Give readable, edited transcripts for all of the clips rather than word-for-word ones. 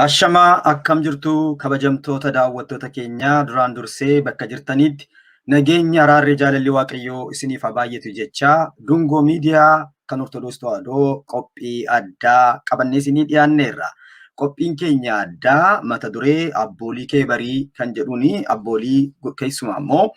Ashamaa akkam jirtu kabajamtoota daawwattoota keenyaa duraan dursee bakka jirtanitti nageenya araarri jaalalli waaqayyoo isiniif haa baay'atu jechaa Dungoo Miidiyaa kan Ortodoksii Tawaahidoo qophii addaa qabannee isinii dhiyaanneerra. Qophiin keenya addaa mata duree abboolii kee barii kan jedhuuni abboolii keessumaa immoo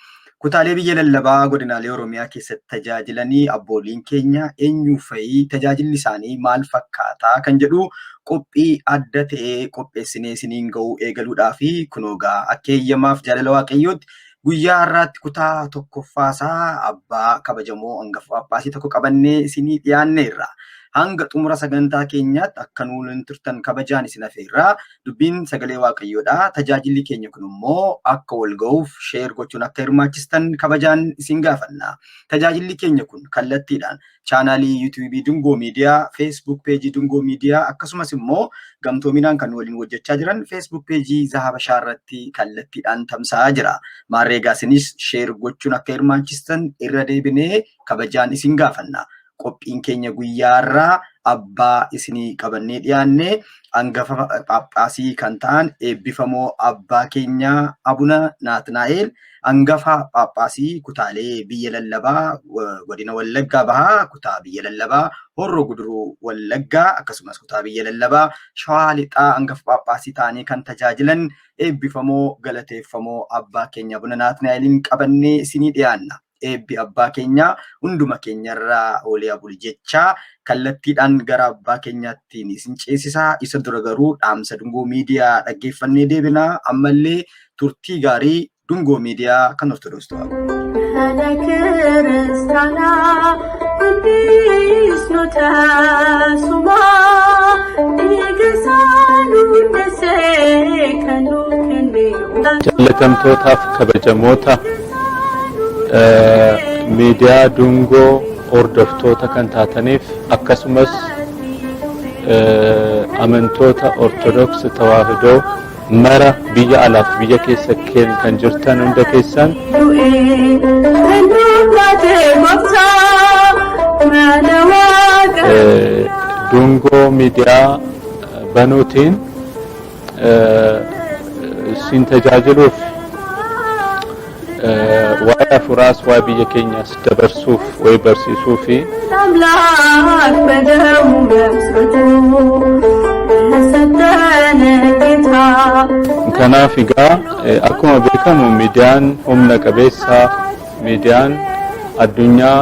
kutaalee biyya lallabaa godinaalee Oromiyaa keessatti tajaajilanii abbooliin keenya eenyu fa'i tajaajilli isaanii maal fakkaataa kan jedhu qophii adda ta'e qopheessinee isiniin ga'uu eegaluudhaa fi kunoogaa akka eeyyamaaf jaalala waaqayyootti guyyaa har'aatti kutaa tokkoffaasaa abbaa kabajamoo hangafa Phaaphaasii tokko qabannee isinii dhiyaanneerra. Hanga xumura sagantaa keenyaatti akka nuun turtan kabajaan isin afeerra. Dubbiin sagalee waaqayyoodha. Tajaajilli keenya kun immoo akka wal ga'uuf share gochuun akka hirmaachistan kabajaan isin gaafanna. Tajaajilli keenya kun kallattiidhaan chaanaalii yuutuubii Dungoo Miidiyaa, Facebook peejii Dungoo Miidiyaa akkasumas immoo gamtoominaan kan waliin hojjechaa jiran Facebook peejii Zahabashaa irratti kallattiidhaan tamsa'aa jira. Maarree egaa isinis share gochuun akka hirmaachistan irra deebinee kabajaan isin gaafanna. Qophiin keenya guyyaa har'aa abbaa isinii qabannee dhiyaanne hangafa Phaaphaasii kan ta'an eebbifamoo abbaa keenyaa Abuna Naatnaa'el hangafa Phaaphaasii kutaalee biyya lallabaa godina Wallaggaa Bahaa kutaa biyya lallabaa Horroo Guduruu Wallaggaa akkasumas kutaa biyya lallabaa Shawaa Lixaa hangafa Phaaphaasii ta'anii kan tajaajilan eebbifamoo galateeffamoo abbaa keenya Abuna Naatnaa'eliin qabannee isinii dhiyaanna. Eebbi abbaa keenyaa hunduma keenyarraa oolee abuli jechaa kallattiidhaan gara abbaa keenyaatti isin ceesisaa. Isa dura garuu dhaamsa Dungoo Miidiyaa dhaggeeffannee deebinaa. Ammallee turtii gaarii Dungoo Miidiyaa kan Ortodoksii Tawaahidoo. Mana kiristaanaa hundisnu taasumaa dhiiga isaa nu hundisee kan nu kenne. Jaalatamtootaaf kabajamoota miidiyaa Dungoo hordoftoota kan taataniif akkasumas amantoota Ortodoksii Tawaahidoo mara biyya alaaf biyya keessa kan jirtan hunda keessan Du'ee kan nu baate gooftaa mana waaqa. Dungoo Miidiyaa banuutiin isin tajaajiluuf waa'ee hafuuraas waa'ee biyya keenyaas dabarsuuf waa'ee barsiisuu fi አምላክ በደሙ መስርቶ የሰጠን ጌታ Kanaaf egaa akkuma beekamu miidiyaan humna qabeessa miidiyaan addunyaa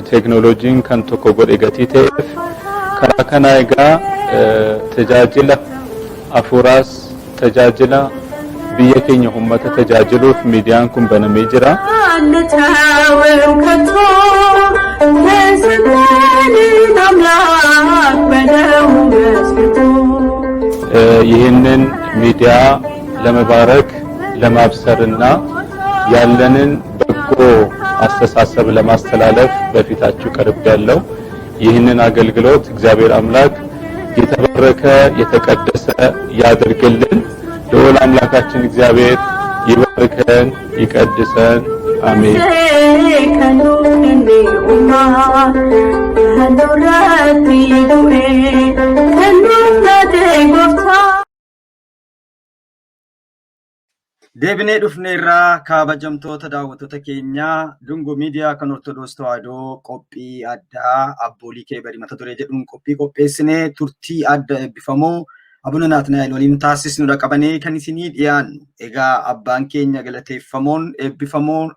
teeknooloojiin kan tokko godhe gatii ta'eef karaa kanaa egaa tajaajila hafuuraas tajaajila biyya keenya uummata tajaajiluuf miidiyaan kun banamee jira. አንተውም ከቶ የሰጠንን አምላክ በደሙ መስርቶ ይህንን ሚዲያ ለመባረክ ለማብሰርና ያለንን በጎ አስተሳሰብ ለማስተላለፍ በፊታችሁ ቀርቤያለሁ። ይህንን አገልግሎት እግዚአብሔር አምላክ የተባረከ የተቀደሰ ያድርግልን። ልዑል አምላካችን እግዚአብሔር ይባርከን ይቀድሰን። አሜን። ከኑ ከኔ ኡማ ከኑረቲ ዱኤ ከኑ ጎፍታ Deebinee dhufneerraa kabajamtoota daawwattoota keenyaa Dungoo Miidiyaa kan Ortodoksii Tawaahidoo qophii addaa abboolii kee barii mata duree jedhuun qophii qopheessinee turtii adda eebbifamoo Abuna Naatnaa'el waliin taasisnudha qabanee kan isinii dhiyaannu. Egaa abbaan keenya galateeffamoon eebbifamoon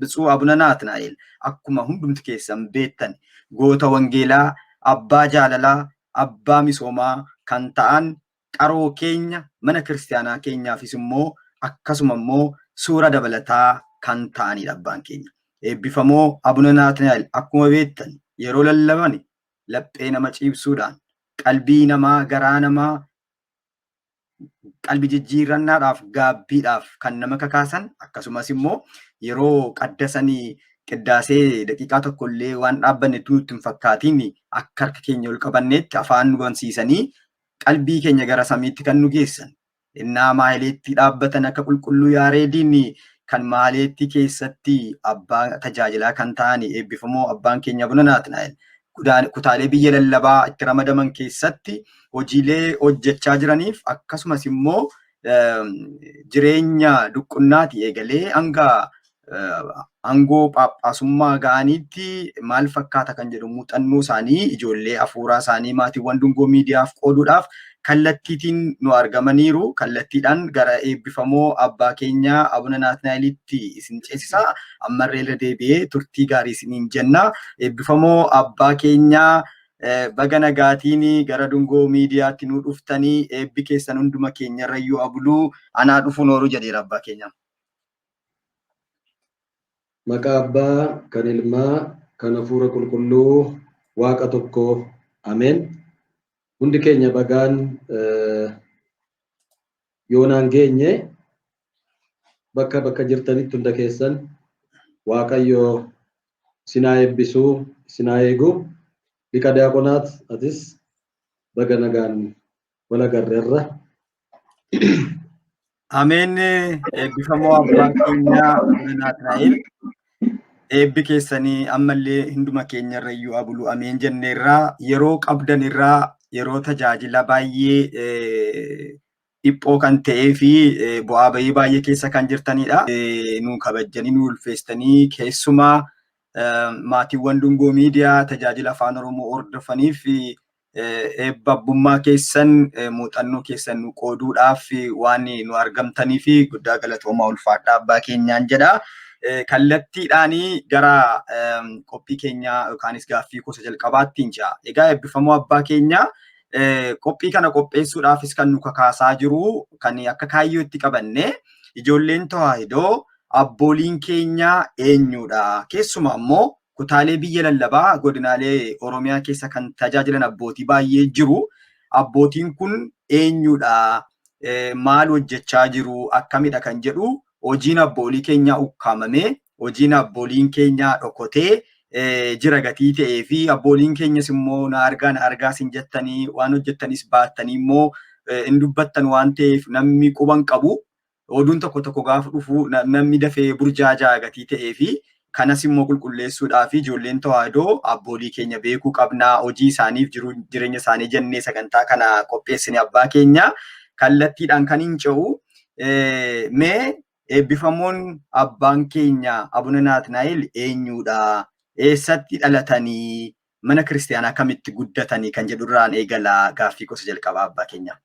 Bitsuu Abuna Naatnaa'el akkuma hundumti keessan beektan goota wangeelaa, abbaa jaalalaa, abbaa misoomaa kan ta'an qaroo keenya mana kiristaanaa keenyaafis immoo akkasuma immoo suura dabalataa kan ta'anidha abbaan keenya. Eebbifamoo Abuna Naatnaa'el akkuma beektan yeroo lallaban laphee nama ciibsuudhaan qalbii namaa garaa namaa qalbii jijjiirannaadhaaf gaabbiidhaaf kan nama kakaasan akkasumas immoo yeroo qaddasanii qiddaasee daqiiqaa tokko illee waan dhaabbanne nutti hin fakkaatiin akka harka keenya ol qabanneetti afaan nu bansiisanii qalbii keenya gara samiitti kan nu geessan. Innaa maaliitti dhaabbatan akka qulqulluu Yaareediin kan maaliitti keessatti abbaa tajaajilaa kan ta'an eebbifamoo abbaan keenya Abuna Naatnaa'el kutaalee biyya lallabaa itti ramadaman keessatti hojiilee hojjechaa jiraniif akkasumas immoo jireenya duqqunnaati eegalee hanga aangoo phaaphaasummaa ga'aniitti maal fakkaata kan jedhu muuxannoo isaanii ijoollee hafuuraa isaanii maatiiwwan Dungoo Miidiyaaf qooduudhaaf kallattiitiin nu argamaniiru. Kallattiidhaan gara eebbifamoo abbaa keenyaa Abuna Naatnaa'elitti isin ceesisa. Ammarree irra deebi'ee turtii gaarii isiniin jenna. Eebbifamoo abbaa keenyaa baga nagaatiin gara Dungoo Miidiyaatti nu dhuftanii eebbi keessan hunduma keenyarrayyuu abuluu anaa dhufu nooruu jedheera abbaa keenya. Maqaa Abbaa, kan Ilmaa, kan Hafuura Qulqulluu, Waaqa tokko, Ameen. Hundi keenya bagaan yoonaan geenye bakka bakka jirtanitti hunda keessan Waaqayyo isin haa eebbisuu, isin haa eegu. Liqa Diyaaqonaat atis baga nagaan wal agarreerra. Ameen. Eebbifamoo abbaan keenyaa Abuna Naatnaa'el eebbi keessanii ammallee hunduma keenyarrayyuu abulu ameen jenneerraa yeroo qabdan irraa yeroo tajaajila baay'ee dhiphoo kan ta'ee fi bu'aa bahii baay'ee keessa kan jirtanidha. Nu kabajjanii nu ulfeessitanii keessumaa maatiiwwan Dungoo Miidiyaa tajaajila Afaan Oromoo hordofaniif eebba abbummaa keessan muuxannoo keessan nu qooduudhaaf waan nu argamtanii fi guddaa galatoomaa ulfaadhaa abbaa keenyaan jedha. Kallattiidhaan gara qophii keenyaa yookaanis gaaffii gosa jalqabaatti hin ce'a. Egaa eebbifamoo abbaa keenyaa qophii kana qopheessuudhaafis kan nu kakaasaa jiru kan akka kaayyootti qabanne ijoolleen tawaahidoo abbooliin keenya eenyudha? Keessumaa immoo kutaalee biyya lallabaa godinaalee Oromiyaa keessa kan tajaajilan abbootii baay'ee jiru. Abbootiin kun eenyudha? Maal hojjechaa jiru? Akkamidha kan jedhu hojiin abboolii keenyaa ukkaamamee hojiin abbooliin keenyaa dhokotee jira gatii ta'ee fi abbooliin keenyas immoo na argaa na argaa sin jettanii waan hojjettanis baattanii immoo hin dubbattan waan ta'eef namni quban qabu. Oduun tokko tokko gaafa dhufu namni dafee burjaajaa gatii ta'ee fi kanas immoo qulqulleessuudhaa fi ijoolleen tawaahidoo abboolii keenya beekuu qabnaa hojii isaaniif jireenya isaanii jennee sagantaa kana qopheessine abbaa keenya kallattiidhaan kan hin ce'u. Mee eebbifamoon abbaan keenya Abuna Naatnaa'el eenyudha? Eessatti dhalatanii? Mana kiristaanaa kamitti guddatanii kan jedhurraan eegala gaaffii gosa jalqabaa abbaa keenya.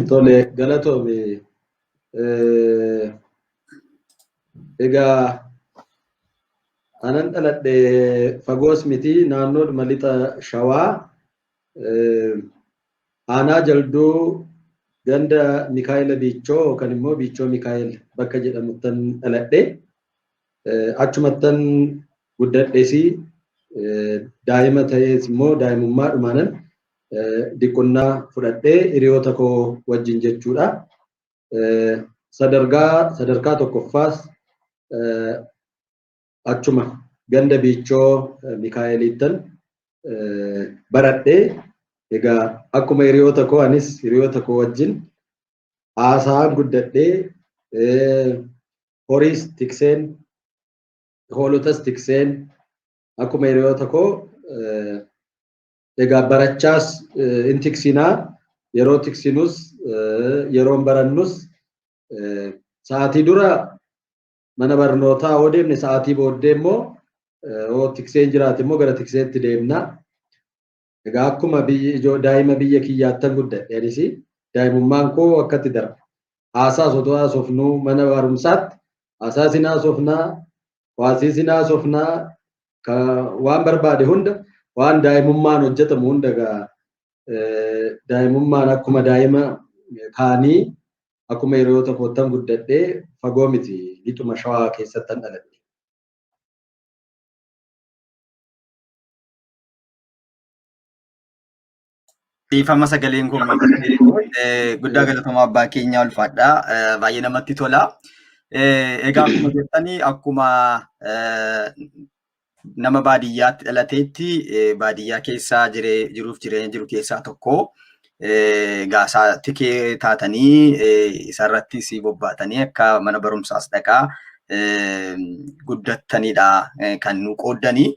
Tole, galatoome. Egaa anan dhaladhe fagoos miti naannoodhuma lixa Shawaa aanaa Jalduu ganda Mikaa'ela Biichoo yookaan immoo Biichoo Mikaa'el bakka jedhamuttan dhaladhe. Achumattan guddadhes daa'ima ta'ees immoo daa'imummaadhumaanan diqunnaa fudhadhee hiriyoota koo wajjin jechuudha. Sadarkaa tokkoffaas achuma ganda Biichoo Mikaa'eliittan baradhee egaa akkuma hiriyoota koo anis hiriyoota koo wajjin haasa'aan guddadhee horiis tikseen hoolotas tikseen akkuma hiriyoota koo egaa barachaas in tiksinaa yeroo tiksinus yeroon barannus sa'aatii dura mana barnootaa yoo deemne sa'aatii booddee immoo yoo tikseen jiraate immoo gara tikseetti deemna. Egaa akkuma biyyi ijoo daa'ima biyya kiyyaattan guddadhe anis daa'imummaan koo akkatti darba. Haasaas otoo haasofnuu mana barumsaatti haasaas hin haasofnaa, waasiis hin haasofnaa, waan barbaade hunda waan daa'imummaan hojjetamu hunda egaa daa'imummaan akkuma daa'ima kaanii akkuma hiriyoota koottan guddadhee fagoo miti lixuma shawaa keessattan dhaladhe. Dhiifama sagaleen kun guddaa galatoomaa abbaa keenyaa ulfaadha. Baay'ee namatti tola. Egaa akkuma jettanii akkuma nama baadiyyaatti dhalateetti baadiyyaa keessaa jiruuf jireenya jiru keessaa tokko egaa tikee taatanii isarrattis bobbaatanii akka mana barumsaas dhaqaa guddattanidha kan nu qooddanii.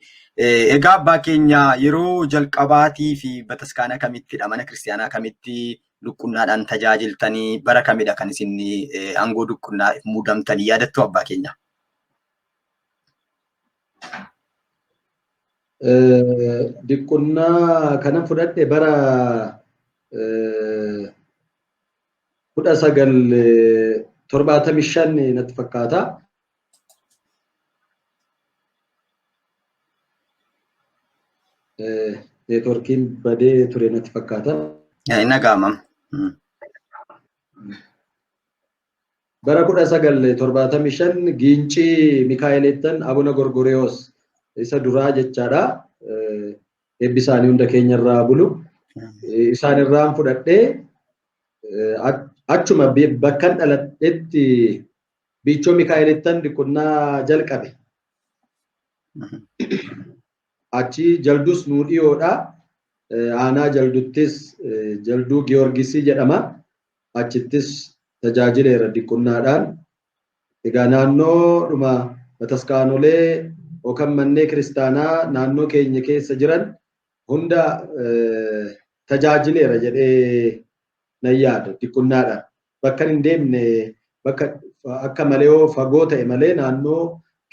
Egaa abbaa keenya yeroo jalqabaatii fi bataskaana kamittidha mana kiristaanaa kamitti duqqunnaadhaan tajaajiltanii bara kamidha kan isin aangoo duqqunnaa muudamtanii yaadattu abbaa keenya? Diqqunnaa kanan fudhadhe bara 1975 natti fakkaata. Neetworkiin badee ture natti fakkaata. Inni dhaga'ama. Bara 1975 Giincii Mikaa'elettan Abuna Gorgoreyoos isa duraa jechaadha. Eebbi isaanii hunda keenyarraa bulu. Isaan irraan fudhadhee achuma bakkan dhaladhetti Biichoo Mikaa'elettan diqunnaa jalqabe. Achi jaldus nuu dhiyoodha. Aanaa jalduttis jalduu Giyoorgisii jedhama. Achittis tajaajileera diqunnaadhaan. Egaa naannoodhuma bataskaanolee yookaan manneen kiristaanaa naannoo keenya keessa jiran hunda tajaajileera jedhee nan yaada diqunnaadhaan. Bakka hin deemne bakka akka malee yoo fagoo ta'e malee naannoo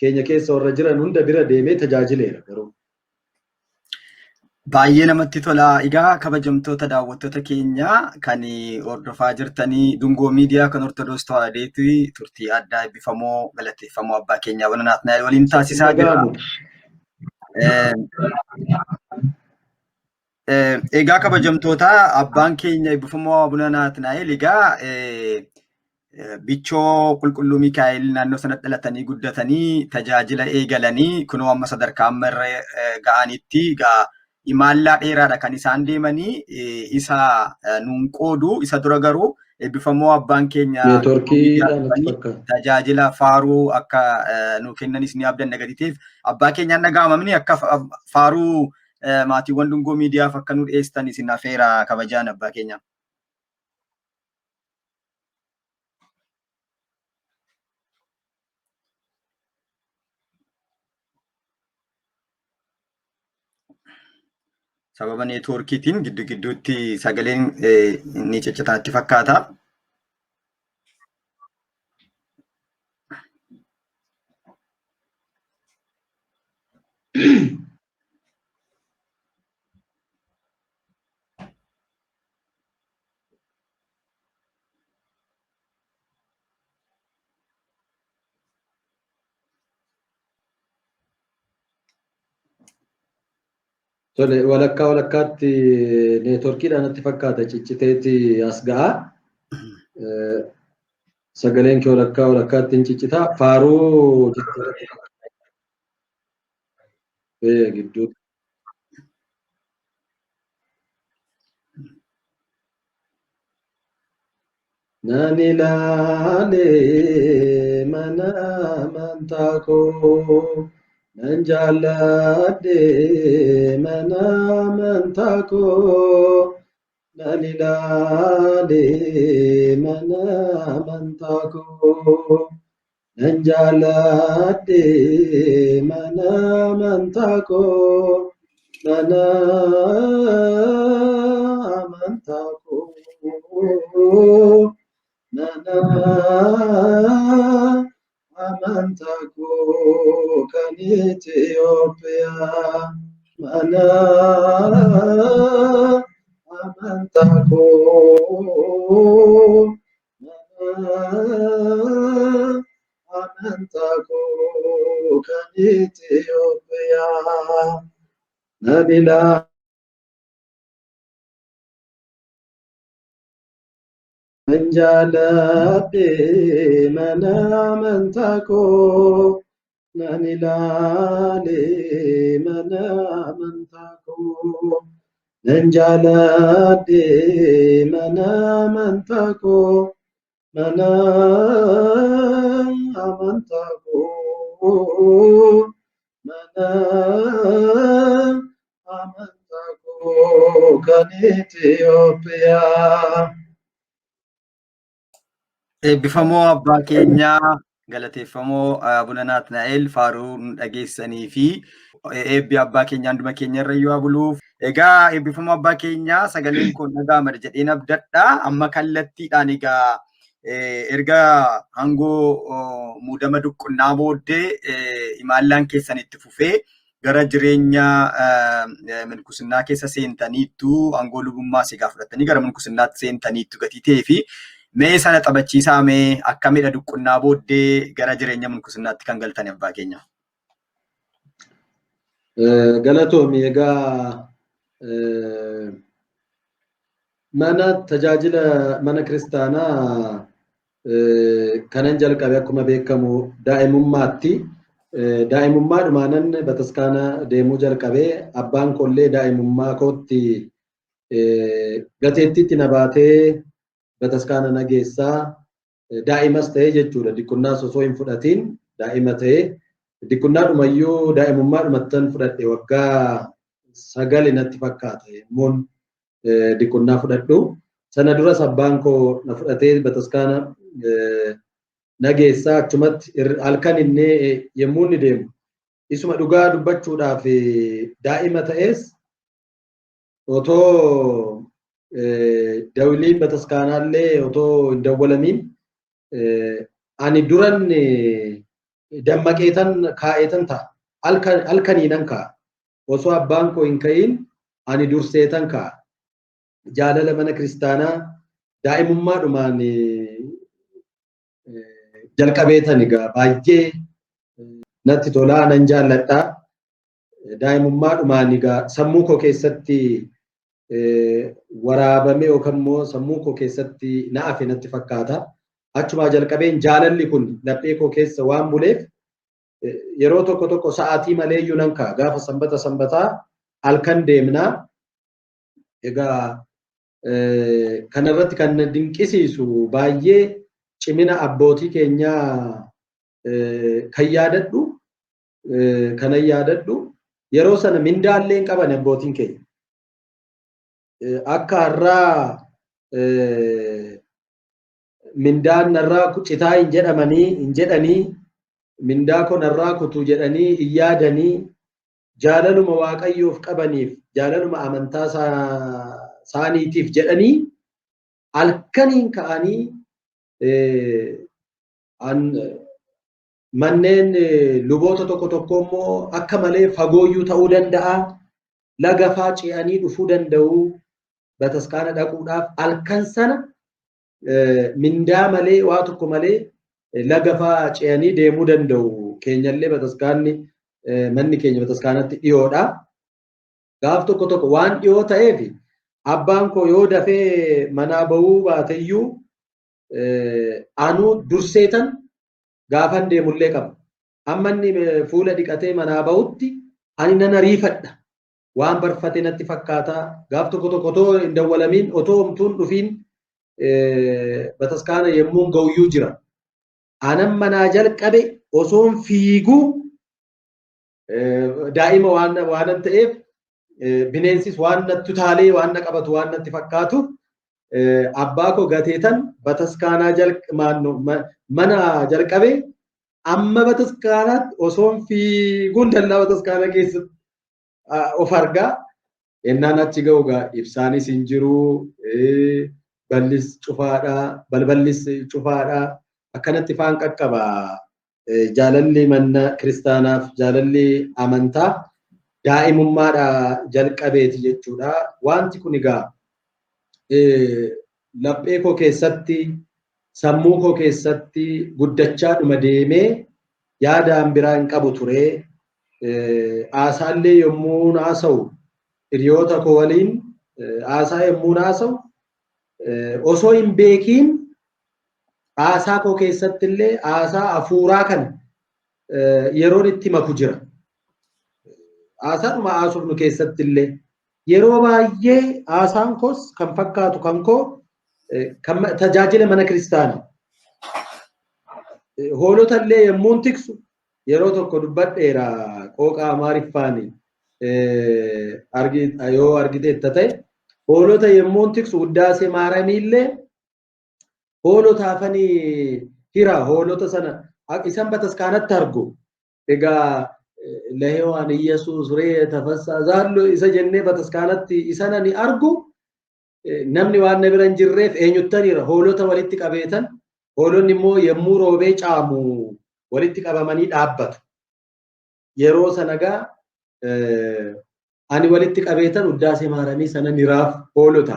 keenya keessa warra jiran hunda bira deemee tajaajileera garuu. Baay'ee namatti tola. Egaa kabajamtoota daawwattoota keenya kan hordofaa jirtanii Dungoo Miidiyaa kan Ortodoks Tewaahidooti turtii addaa eebbifamoo galateeffamoo abbaa keenyaa Abuna Naatnaa'el waliin taasisaa jira. Egaa kabajamtoota abbaan keenya eebbifamoo Abuna Naatnaa'el egaa Bichoo Qulqulluu Mikaa'el naannoo sanatti dhalatanii guddatanii tajaajila eegalanii kunoo amma sadarkaa amma irra ga'anitti egaa imaallaa dheeraadha kan isaan deemanii isa nuun qoodu isa dura garuu eebbifamoo abbaan keenya tajaajila faaruu akka nu kennanis ni abdanna gadi ta'eef abbaa keenyaan dhaga'amamni akka faaruu maatiiwwan Dungoo Miidiyaaf akka nu dhiyeessitan isin afeera kabajaan abbaa keenya. Sababa neetwoorkiitiin giddu gidduutti sagaleen ni ciccitaa itti fakkaata. Tole walakkaa walakkaatti neetworkiidhaan natti fakkaata cicciteeti as ga'a. Sagaleen kee walakkaa walakkaatti hin ciccita. Faaruu jettee gidduu. Nan ilaalee mana amantaa koo nan jaalladhe mana amantaa koo nan ilaalee mana amantaa koo nan jaalladhe mana amantaa koo mana amantaa koo mana amantaa koo kan Itoophiyaa. Mana amantaa koo, mana amantaa koo kan Itoophiyaa nan ilaa. Nan jaaladhe mana amantaa koo, nan ilaale mana amantaa koo, nan jaaladhe mana amantaa koo, mana amantaa koo, mana amantaa koo kan Itoophiyaa. Eebbifamoo abbaa keenyaa, galateeffamoo Abuna Naatnaa'el faaruu nu dhageessanii fi eebbi abbaa keenyaa hunduma keenya irra iyyuu haa buluuf. Egaa eebbifamoo abbaa keenyaa, sagaleen kun dhaga'ama jedheen abdadha. Amma kallattiidhaan egaa erga aangoo muudama duqqunnaa booddee imaallaan keessan itti fufee gara jireenya minkusinnaa keessa seentaniittu, aangoo lubummaa egaa fudhattanii gara minkusinnaatti seentaniittu gatii ta'ee fi mee sana taphachiisaa, mee akkamidha duqqunnaa booddee gara jireenya minkusinnaatti kan galtan, abbaa keenya? Galatoomi. Egaa mana tajaajila mana kiristaanaa kanan jalqabe akkuma beekamu daa'imummaatti. Daa'imummaadhumaanan bataskaana deemuu jalqabee. Abbaan koollee daa'imummaa kootti gateettiitti na baatee bataskaana na geessaa, daa'imas ta'ee jechuudha. Diqunnaas osoo hin fudhatiin daa'ima ta'ee, diqunnaadhumayyuu daa'imummaadhumattan fudhadhe. Waggaa 9 natti fakkaata yemmuun diqunnaa fudhadhu. Sana duras abbaan koo na fudhatee bataskaana na geessaa. Achumatti halkan inni yommuu inni deemu, isuma dhugaa dubbachuudhaaf, daa'ima ta'es otoo dawliin bataskaanaallee otoo hin dawwalamiin ani duran dammaqeetan kaa'eetan ta'a. Halkaniinan kaa'a. Osoo abbaan koo hin ka'iin ani durseetan kaa'a. Jaalala mana kiristaanaa daa'imummaadhumaan jalqabeetan egaa baay'ee natti tolaa, nan jaalladha. Daa'imummaadhumaan egaa sammuu koo keessatti waraabame yookaan immoo sammuu koo keessatti na hafe natti fakkaata. Achumaa jalqabeen jaalalli kun laphee koo keessa waan buleef yeroo tokko tokko sa'aatii malee iyyuu nan ka'a. Gaafa sanbata sanbataa halkan deemnaa. Egaa kanarratti kan na dinqisiisu baay'ee cimina abbootii keenyaa kan yaadadhu, kanan yaadadhu, yeroo sana mindaallee hin qaban abbootiin keenya. Akka har'aa mindaan narraa citaa hin jedhamanii hin jedhanii, mindaa koo narraa kutu jedhanii hin yaadanii. Jaalaluma Waaqayyoof qabaniif, jaalaluma amantaa isaaniitiif jedhanii halkaniin ka'anii manneen luboota tokko tokko immoo akka malee fagooyyuu ta'uu danda'a. Laga faa ce'anii dhufuu danda'u bataskaana dhaquudhaaf. Halkan sana mindaa malee, waa tokko malee laga faa ce'anii deemuu danda'u. Keenyallee bataskaanni, manni keenya bataskaanatti dhiyoodha. Gaaf tokko tokko waan dhiyoo ta'eef abbaan koo yoo dafee manaa bahuu baateyyuu anuu durseetan gaafan deemullee qaba. Amma inni fuula dhiqatee manaa bahutti ani nan ariifadha. Waan barfate natti fakkaata. Gaaf tokko tokko otoo hin dawwalamiin, otoo homtuun dhufiin bataskaana yemmuun ga'uyyuu jira. Anan manaa jalqabe osoon fiiguu, daa'ima waanan ta'eef bineensis waan natti utaalee waan na qabatu waan natti fakkaatu, abbaa koo gateetan bataskaanaa mana jalqabe amma bataskaanaatti osoon fiiguun dallaa bataskaanaa keessatti of argaa. Ennaan achi ga'u gaa ibsaanis hin jiru, ballis cufaadha, balballis cufaadha. Akkanatti faan qaqqaba. Jaalalli mana kiristaanaaf, jaalalli amantaa Daa'imummaadhaa jalqabeeti jechuudha. Wanti kun egaa laphee koo keessatti, sammuu koo keessatti guddachaa dhuma deemee yaadaan biraa hin qabu ture. Haasaallee yommuu haasa'u, hiriyoota koo waliin haasaa yommuu haasa'u, osoo hin beekiin haasaa koo keessatti illee haasaa hafuuraa kan yeroon itti maku jira. Haasaadhuma haasofnu keessatti illee yeroo baay'ee haasaan koos kan fakkaatu kan koo kan tajaajila mana kiristaanaa. Hoolota illee yommuu tiksu, yeroo tokko dubbadheera qooqa Amaariffaani, yoo argiteetta ta'e, hoolota yommuu tiksu wuddaasee maaramii illee hoolota hafanii hira, hoolota sana isan bataskaanatti argu. Egaa "ለሔዋን ኢየሱስ ሬ ተፈሳ ዛሎ" isa jennee bataskaanatti isa nani argu, namni waan na bira hin jirreef eenyuttaniira hoolota walitti qabeetan, hoolonni immoo yommuu roobee caamu walitti qabamanii dhaabbatu. Yeroo sana gaa ani walitti qabeetan uddaasee maaramii sana niraaf hoolota.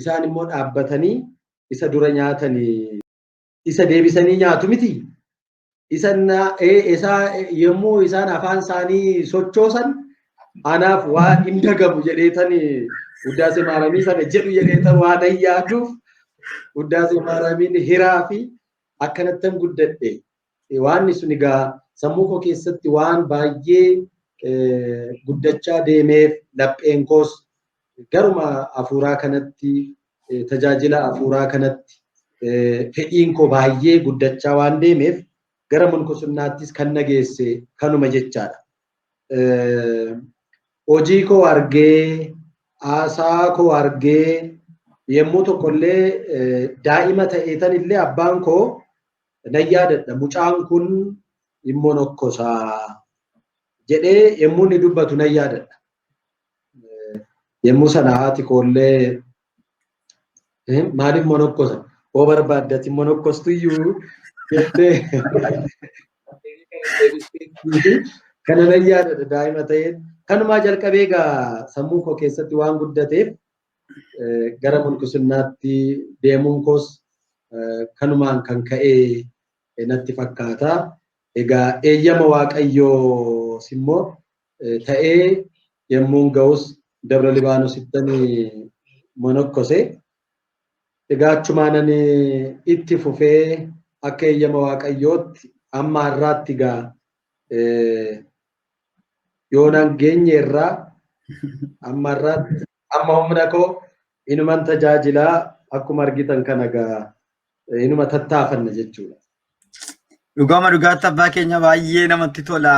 Isaan immoo dhaabbatanii isa dura nyaatanii isa deebisanii nyaatu miti. Isa yommuu isaan afaan isaanii sochoosan anaaf waan hin dagamu jedheetan uddaasee maaramii sana jedhu jedheetan waan yaaduuf uddaasee maaramiin hiraa fi akkanattan guddadhe. Waan sun egaa sammuu koo keessatti waan baay'ee guddachaa deemeef lapheen koos garuma hafuuraa kanatti, tajaajila hafuuraa kanatti fedhiin koo baay'ee guddachaa waan deemeef gara munkusinnaattis kan na geesse kanuma jechaadha. Hojii koo argee, haasaa koo argee, yommuu tokkollee daa'ima ta'eetan illee abbaan koo nan yaadadha, "Mucaan kun immoo nokkosaa" jedhee yommuu inni dubbatu nan yaadadha. Yommuu sana haati koollee, "Maaliif monokkosa? Hoo barbaaddati monokkostuyyuu" jettee kana nan yaadadha daa'ima ta'een. Kanumaa jalqabee egaa sammuu koo keessatti waan guddateef gara munkusinnaatti deemuun koos kanumaan kan ka'ee natti fakkaata. Egaa eeyyama Waaqayyoos immoo ta'ee yommuun ga'us Dabra Libaanoosittan monokkose. Egaa achumaanan itti fufee akka eeyyama Waaqayyootti amma har'aatti egaa yoonaan geenye irraa amma har'aatti amma humna koo inuman tajaajilaa, akkuma argitan kana egaa inuma tattaafanna jechuudha. Dhugaama dhugaatti, abbaa keenya, baay'ee namatti tola.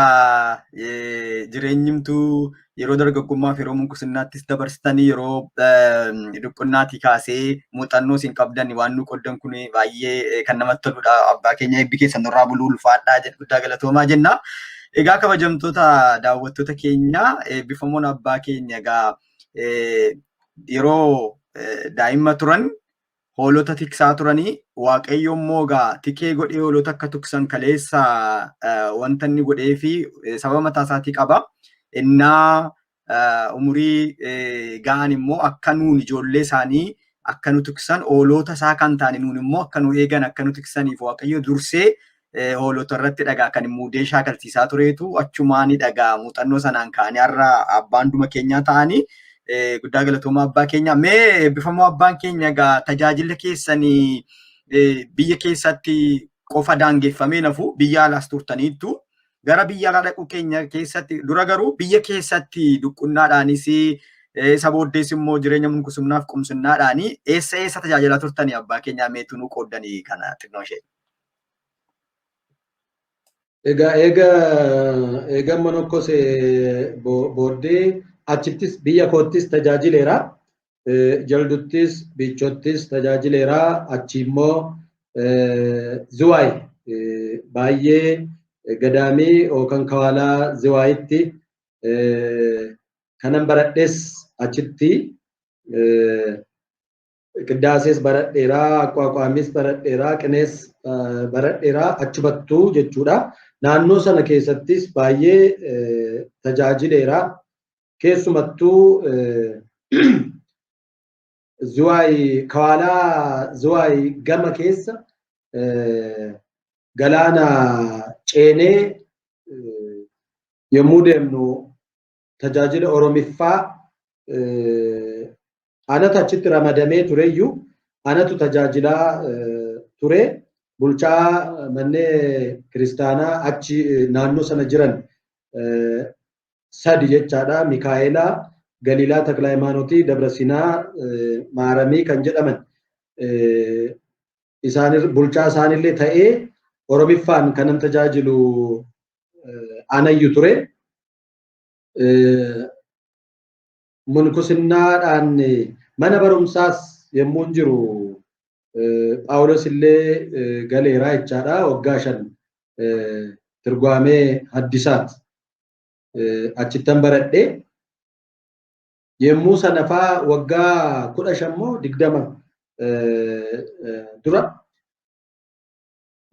Jireenyimtuu yeroo dargaggummaa fi yeroo munkusinnaattis dabarsitanii, yeroo dhukkubnaatii kaasee muuxannoo isin qabdan waan nu qoddan kun baay'ee kan namatti toludha. Abbaa keenya, eebbi keessan nurraa buluu, ulfaadhaa jedhu, guddaa galatoomaa jenna. Egaa kabajamtoota daawwattoota keenya, eebbifamoon abbaa keenya egaa yeroo daa'imma turan hoolota tiksaa turanii, Waaqayyo immoo egaa tikee godhee hoolota akka tiksan kaleessa wanta inni godhee fi sababa mataa isaatii qaba. Innaa umurii ga'an immoo akka nuun ijoollee isaanii akka nu tiksan, hoolota isaa kan ta'an nuun immoo akka nu eegan, akka nu tiksaniif Waaqayyo dursee hoolota irratti dhagaa kan muudee shaakalsiisaa tureetu achumaani dhagaa muuxannoo sanaan ka'anii har'a abbaan duma keenyaa ta'anii, guddaa galatoomaa abbaa keenya. Mee eebbifamoo abbaan keenya, egaa tajaajila keessanii biyya keessatti qofa daangeffamee nafu, biyya alaas turtaniittu. Gara biyya alaa dhaquu keenya keessatti dura garuu biyya keessatti duqqunnaadhaanis, isa booddees immoo jireenya munkusumnaaf qumsinnaadhaanii eessa eessa tajaajilaa turtanii, abbaa keenyaa, meetu nu qooddanii kana xinnoo ishee? Egaa eega monokkose booddee achittis biyya koottis tajaajileera. Jalduttis, Biichottis tajaajileera. Achi immoo Ziwaay, baay'ee gadaamii yookaan kawaalaa Ziwaayitti kanan baradhes achitti, qiddaasees baradheera, aqwaaqwaamis baradheera, qinees baradheera achumattuu jechuudha. Naannoo sana keessattis baay'ee tajaajileera. Keessumattuu Zuwaay Kawaalaa Zuwaay gama keessa galaana ceenee yommuu deemnu tajaajila Oromiffaa anatu achitti ramadamee tureyyuu anatu tajaajilaa ture. Bulchaa manneen kiristaanaa achi naannoo sana jiran sadi jechaadha. Mikaa'elaa, Galiilaa Taklaayimaanotii, Dabra Siinaa, Maaramii kan jedhaman isaan bulchaa isaanillee ta'ee Oromiffaan kanan tajaajilu anayyu ture. Munkusinnaadhaan mana barumsaas yommuu jiru Phaawulos illee galeeraa jechaadha. Waggaa 5 tirguamee haddisaat achittan baradhe. Yommuu sana faa waggaa 15 moo 20 dura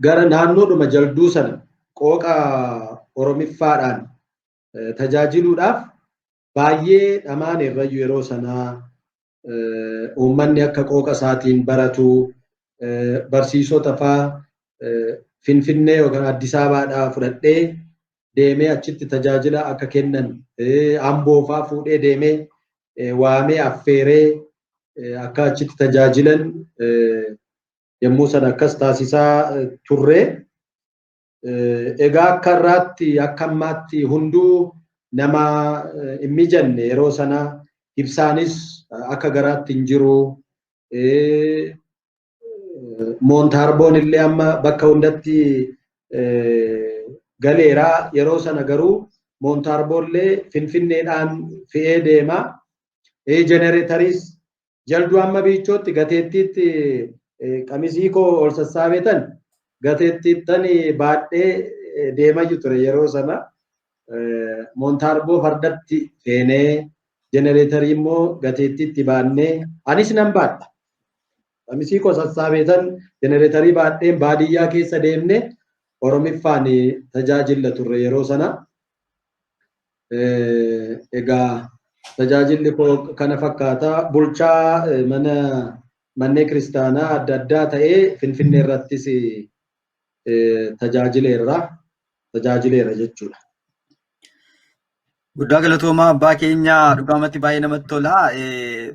gara naannoodhuma jalduu sana qooqa Oromiffaadhaan tajaajiluudhaaf baay'ee dhamaan irrayyuu yeroo sanaa uummanni akka qooqa isaatiin baratu barsiisota faa Finfinnee yookaan Addis Ababaadhaa fudhadhee deemee achitti tajaajila akka kennan Amboo faa fuudhee deemee waamee affeeree akka achitti tajaajilan yommuu sana akkas taasisaa turre. Egaa akka irraatti akka ammaatti hunduu nama hin mijanne yeroo sana ibsaanis akka garaatti hin jiru. Moontaarboon illee amma bakka hundatti galeera. Yeroo sana garuu moontaarboon illee Finfinneedhaan fe'ee deema. Jenereetariis jalduu amma biichootti gateettiitti qamisii koo ol sassaabetan gateettiittan baadhee deemayyu ture yeroo sana. Moontaarboo fardatti feenee jenereetarii immoo gateettiitti baannee anis nan baadha. Qamisii koo sassaabetan jenereetarii baadheen baadiyyaa keessa deemne Oromiffaan tajaajilla turre yeroo sana. Egaa tajaajilli koo kana fakkaata. Bulchaa mana manneen kiristaanaa adda addaa ta'ee Finfinnee irrattis tajaajileera jechuudha. Guddaa galatoomaa abbaa keenya, dhugaamatti baay'ee namatti tola.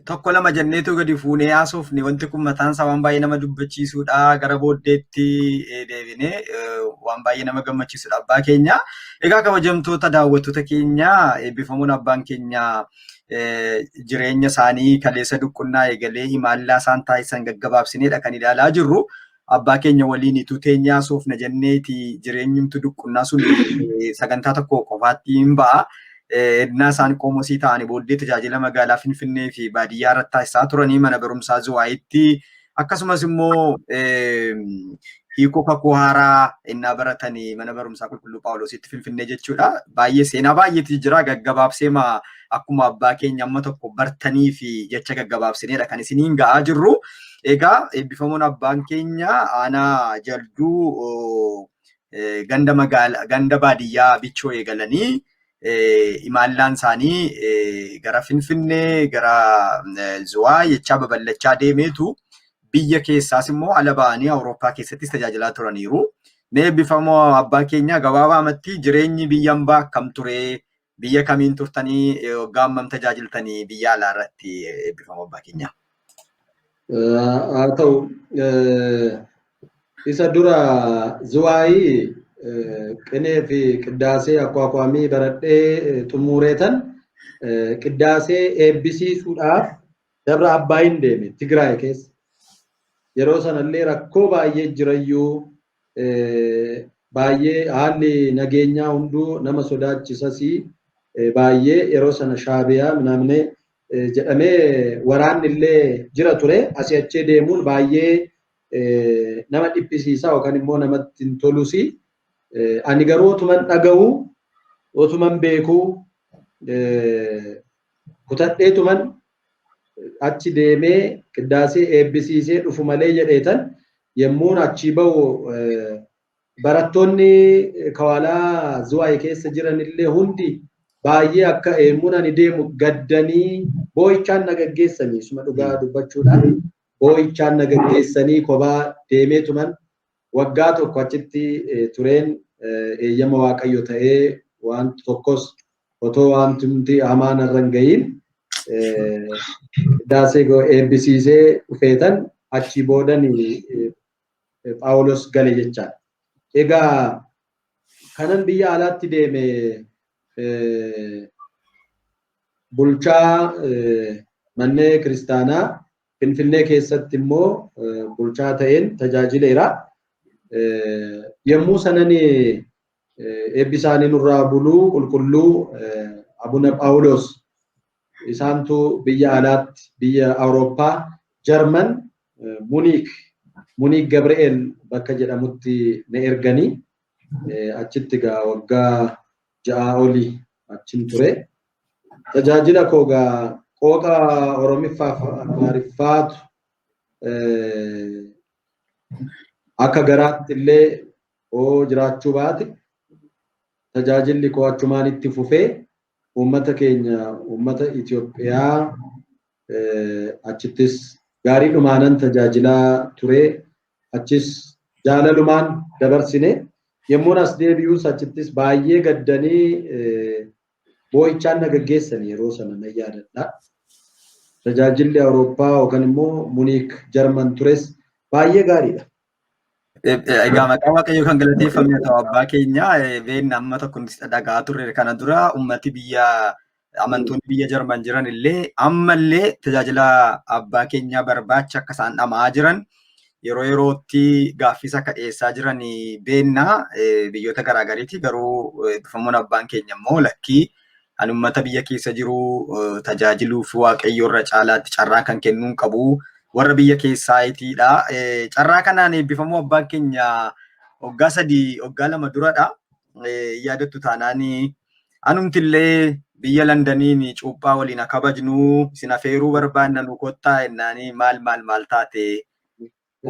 Tokko lama jenneetu gadi fuunee haasofne, wanti kun mataan isaa waan baay'ee nama dubbachiisudha. Gara booddeetti deebinee waan baay'ee nama gammachiisudha abbaa keenya. Egaa kabajamtoota daawwattoota keenya, eebbifamuun abbaan keenya jireenya isaanii kaleessa duqqunnaa eegalee imaallaa isaan taasisan gaggabaabsineedha kan ilaalaa jirru. Abbaa keenya waliin ituu teenyaa haasofna jenneeti jireenyumtu duqqunnaa sun sagantaa tokko qofaatti hin ba'a. Ennaa isaan qoomosii ta'anii booddee tajaajila magaalaa Finfinnee fi baadiyyaa irratti taasisaa turanii mana barumsaa Zuwaayitti akkasumas immoo hiikoo kakuu haaraa ennaa baratanii mana barumsaa qulqulluu Phaawulositti Finfinnee jechuudha. Baay'ee seenaa baay'eetu jira, gaggabaabseema akkuma abbaa keenya amma tokko bartanii fi jecha gaggabaabsineedha kan isiniin ga'aa jirru. Egaa eebbifamuun abbaan keenya aanaa jalduu ganda magaalaa ganda baadiyyaa bichoo eegalanii imaallaan isaanii gara Finfinnee gara Zuwaa jechaa babal'achaa deemeetu biyya keessaas immoo ala ba'anii Awurooppaa keessattis tajaajilaa turaniiru. Mee eebbifamoo abbaa keenya, gabaabaamatti jireenyi biyya hambaa akkam ture? Biyya kamiin turtanii? Waggaa hammam tajaajiltanii biyya alaa irratti, eebbifamoo abbaa keenya? Haa ta'u, isa dura Zuwaayii qinee fi qiddaasee akwaakwaamii baradhee xumureetan qiddaasee eebbisiisuudhaaf Dabra Abbaayin deeme Tigraay keessa. Yeroo sanallee rakkoo baay'ee jirayyuu, baay'ee haalli nageenyaa hunduu nama sodaachisasii baay'ee. Yeroo sana Shaabiyaa minaamne jedhamee waraanni illee jira ture. Asii achee deemuun baay'ee nama dhiphisiisa yookaan immoo namatti hin tolusi. Ani garuu otuman dhaga'uu otuman beekuu kutadheetuman achi deemee qiddaasee eebbisiisee dhufu malee jedheetan yemmuun achii bahu barattoonni Kawaalaa Zuwaay keessa jiran illee hundi Baay'ee akka yemmuun ani deemu gaddanii boo'ichaan na gaggeessanii, suma dhugaa dubbachuudhaan boo'ichaan na gaggeessanii kophaa deemee tuman waggaa tokko achitti tureen eeyyama Waaqayyo ta'ee waan tokkos otoo wanti hamaan irra hin gahiin Qiddaasee eebbisiisee dhufeetan achii boodan Phaawulos gale jechaadha. Egaa kanan biyya alaatti deeme bulchaa manneen kiristaanaa Finfinnee keessatti immoo bulchaa ta'een tajaajileera. Yommuu sanan eebbi isaanii nurraa buluu qulqulluu Abuna Phaawulos isaantu biyya alaatti, biyya Awurooppaa, Jarman, Muniik Gabri'eel bakka jedhamutti na erganii achitti egaa waggaa 6 olii achin ture. Tajaajila koo egaa qooqa Oromiffaaf Amaariffaatu akka garaatti illee hoo jiraachuu baate tajaajilli koo achumaan itti fufee uummata keenya, uummata Itoophiyaa achittis gaarii dhumaanan tajaajilaa ture. Achis jaalalumaan dabarsine. Yemmuun as deebi'us achittis baay'ee gaddanii boo'ichaan na gaggeessan yeroo sana nan yaadadha. Tajaajilli Awurooppaa yookaan immoo Muniik Jarman tures baay'ee gaariidha. Egaa maqaa Waaqayyoo kan galateeffame haa ta'u. Abbaa keenya beenna amma tokko nuti dhagaa turre kana dura ummati biyya, amantoonni biyya Jarman jiran illee ammallee tajaajila abbaa keenyaa barbaacha akka isaan dhama'aa jiran, yeroo yerootti gaaffiis akka dhiyeessaa jiran beenna biyyoota garaagariiti. Garuu eebbifamuun abbaan keenya immoo lakkii, ani ummata biyya keessa jiru tajaajiluuf Waaqayyo irra caalaatti carraa kan kennuun qabu warra biyya keessaatiidha. Carraa kanaan eebbifamuu abbaan keenya waggaa 3, waggaa 2 duradha. Yaadattu taanaan anumtillee biyya Londaniin cuuphaa waliin kabajnu isin afeeruu barbaanna, nu kottaa jennaanii maal maal maal taate,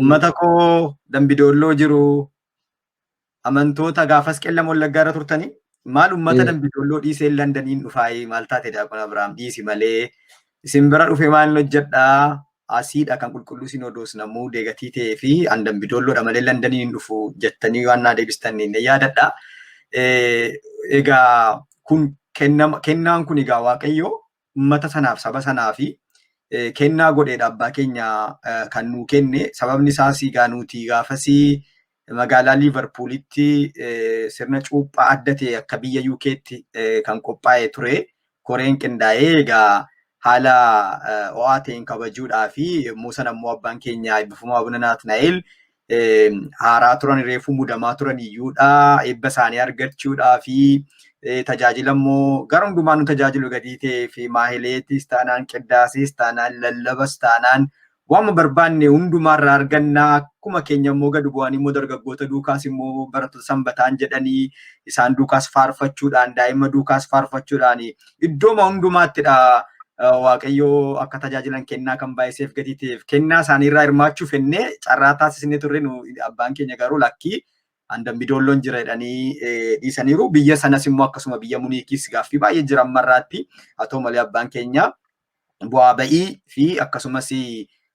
ummata koo Dambidoolloo jiru, amantoota gaafas Qellam Wallaggaa irra turtanii, maal ummata Dambidoolloo dhiisee Londaniin dhufaayee, maal taate Daaqon Abiraam, dhiisi malee isin bira dhufe maal hojjedhaa, asiidha kan qulqulluu sinodoos namuu deegatii ta'ee fi an Dambidoolloodha malee Londaniin hin dhufu jettanii waan naa deebistan ni yaadadha. Egaa kun kennaan kun egaa Waaqayyo ummata sanaaf, saba sanaa fi kennaa godheedha abbaa keenya kan nuu kenne. Sababni isaas egaa nuti gaafasii magaalaa Liivarpuulitti sirna cuuphaa adda ta'e akka biyya UK'tti kan qophaa'e ture. Koreen qindaa'ee egaa haala ho'aa ta'een kabajuudhaa fi yommuu sana immoo abbaan keenya eebbifamaa Abuna Naatnaa'el haaraa turan, reefuu mudamaa turan iyyuudha. Eebba isaanii argachuudhaa fi tajaajila immoo gara hundumaa nu tajaajilu gatii ta'ee fi maahileetis taanaan, qiddaasees taanaan, lallabas taanaan, waan barbaanne hundumaarraa argannaa. Akkuma keenya immoo gadi bu'anii immoo dargaggoota duukaas immoo barattoota sanbataan jedhanii isaan duukaas faarfachuudhaan, daa'ima duukaas faarfachuudhaan iddooma hundumaattidha Waaqayyo akka tajaajilan kennaa kan baay'iseef gatii ta'eef kennaa isaaniirraa hirmaachuu fennee carraa taasisnee turre. Nu abbaan keenya garuu lakkii, an Dambidoolloon jira jedhanii dhiisaniiru. Biyya sanas immoo akkasuma biyya Muniikis gaaffii baay'ee jira ammarraatti. Haa ta'u malee abbaan keenya bu'aa ba'ii fi akkasumas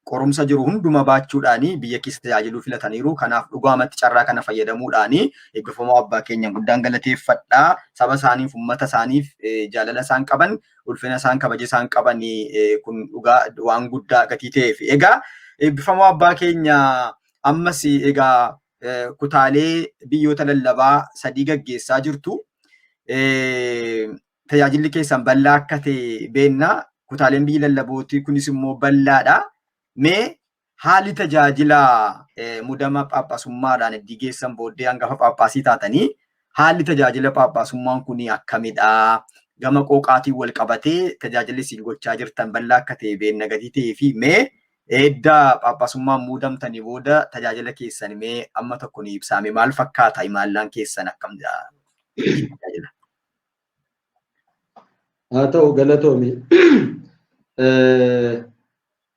qorumsa jiru hunduma baachuudhaan biyya keessa tajaajiluu filataniiru. Kanaaf dhugaamatti carraa kana fayyadamuudhaan eebbifamoo abbaa keenya guddaan galateeffadha. Saba isaaniif, uummata isaaniif jaalala isaan qaban, ulfina isaan, kabaja isaan qaban kun dhugaa waan guddaa gatii ta'eef. Egaa eebbifamoo abbaa keenya ammas egaa kutaalee biyyoota lallabaa 3 gaggeessaa jirtu. Tajaajilli keessan bal'aa akka ta'e beenna. Kutaaleen biyyi lallabootii kunis immoo bal'aadha. Mee haalli tajaajila mudama phaaphaasummaadhaan iddii geessan booddee hangafa phaaphaasii taatanii haalli tajaajila phaaphaasummaan kun akkamidha? Gama qooqaatiin wal qabatee tajaajilli isin gochaa jirtan bal'aa akka ta'e beenna gatii ta'ee fi mee edda phaaphaasummaan muudamtanii booda tajaajila keessan mee amma tokko ni ibsaame, maal fakkaata, imaallaan keessan akkam tajaajila? Haa ta'u, galatoomi.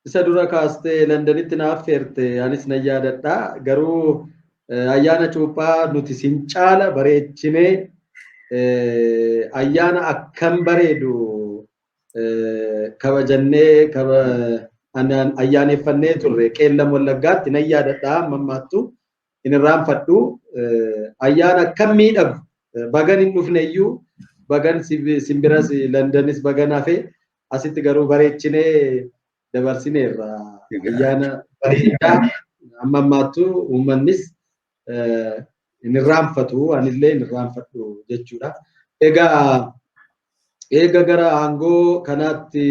Isa dura kaastee Londanitti na affeerte anis nan yaadadha. Garuu ayyaana cuuphaa nuti sin caala bareechinee Ayyaana akkam bareedu kabajannee ayyaaneffannee turre Qeellam Wallaggaatti nan yaadadha mammaattu hin irraanfadhu. Ayyaana akkam miidhagu bagan hin dhufne iyyuu bagan simbiras Landanis bagan hafe asitti garuu bareechinee dabarsineerra. Ayyaana bareedaa amma ammaattu uummannis hin irraanfatu, anillee hin irraanfadhu jechuudha. Egaa eega gara aangoo kanaatti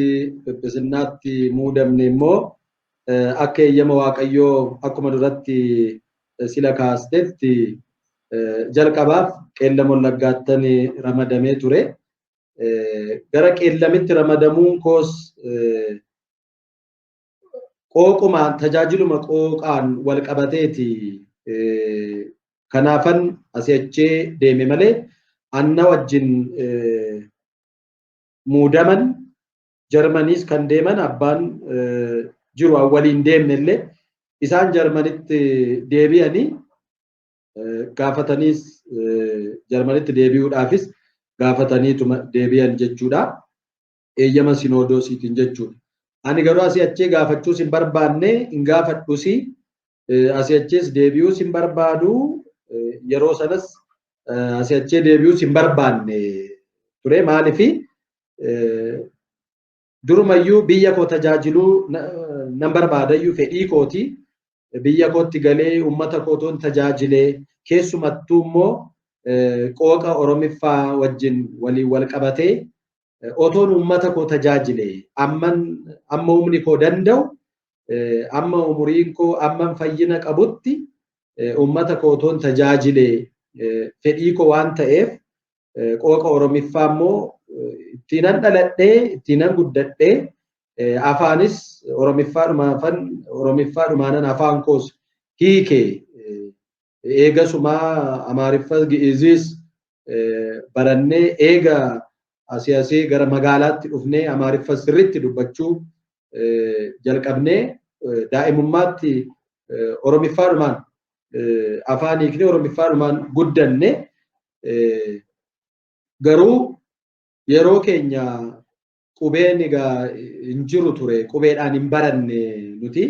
phiphisinnaatti muudamne immoo akka eeyyama Waaqayyoo akkuma duratti sila kaastetti jalqabaaf Qeellam Wallaggaattan ramadamee ture. Gara Qeellamitti ramadamuun koos qooqumaan tajaajiluma qooqaan wal qabateeti. Kanaafan asii achee deeme malee anna wajjin muudaman Jarmaniis kan deeman abbaan jiru waliin deemne illee isaan Jarmanitti deebi'anii gaafataniis Jarmanitti deebi'uudhaafis gaafataniituma deebi'an jechuudha. Eeyyama sinodoosiitiin jechuudha. Ani garuu asii achee gaafachuus hin barbaanne, hin gaafadhus, asii achees deebi'uus hin barbaadu, yeroo sanas asii achee deebi'uus hin barbaanne ture. Maaliifi durumayyuu biyya koo tajaajiluu nan barbaadayyuu fedhii kooti. Biyya kootti galee uummata kootoon tajaajilee keessumattuu immoo qooqa Oromiffaa wajjin waliin wal qabatee otoon uummata koo tajaajile amman amma humni koo danda'u amma umuriin koo amman fayyina qabutti uummata koo otoon tajaajile fedhii koo waan ta'eef qooqa Oromiffaa immoo ittiinan dhaladhee ittiinan guddadhee afaanis Oromiffaadhumaanan afaan koos hiike eegasumaa Amaariffa Gi'iziis barannee eega asii asii gara magaalaatti dhufnee Amaariffa sirriitti dubbachuu jalqabnee daa'imummaatti Oromiffaadhumaan afaan hiiknee Oromiffaadhumaan guddanne. Garuu yeroo keenya qubeen egaa hin jiru ture, qubeedhaan hin baranne nuti.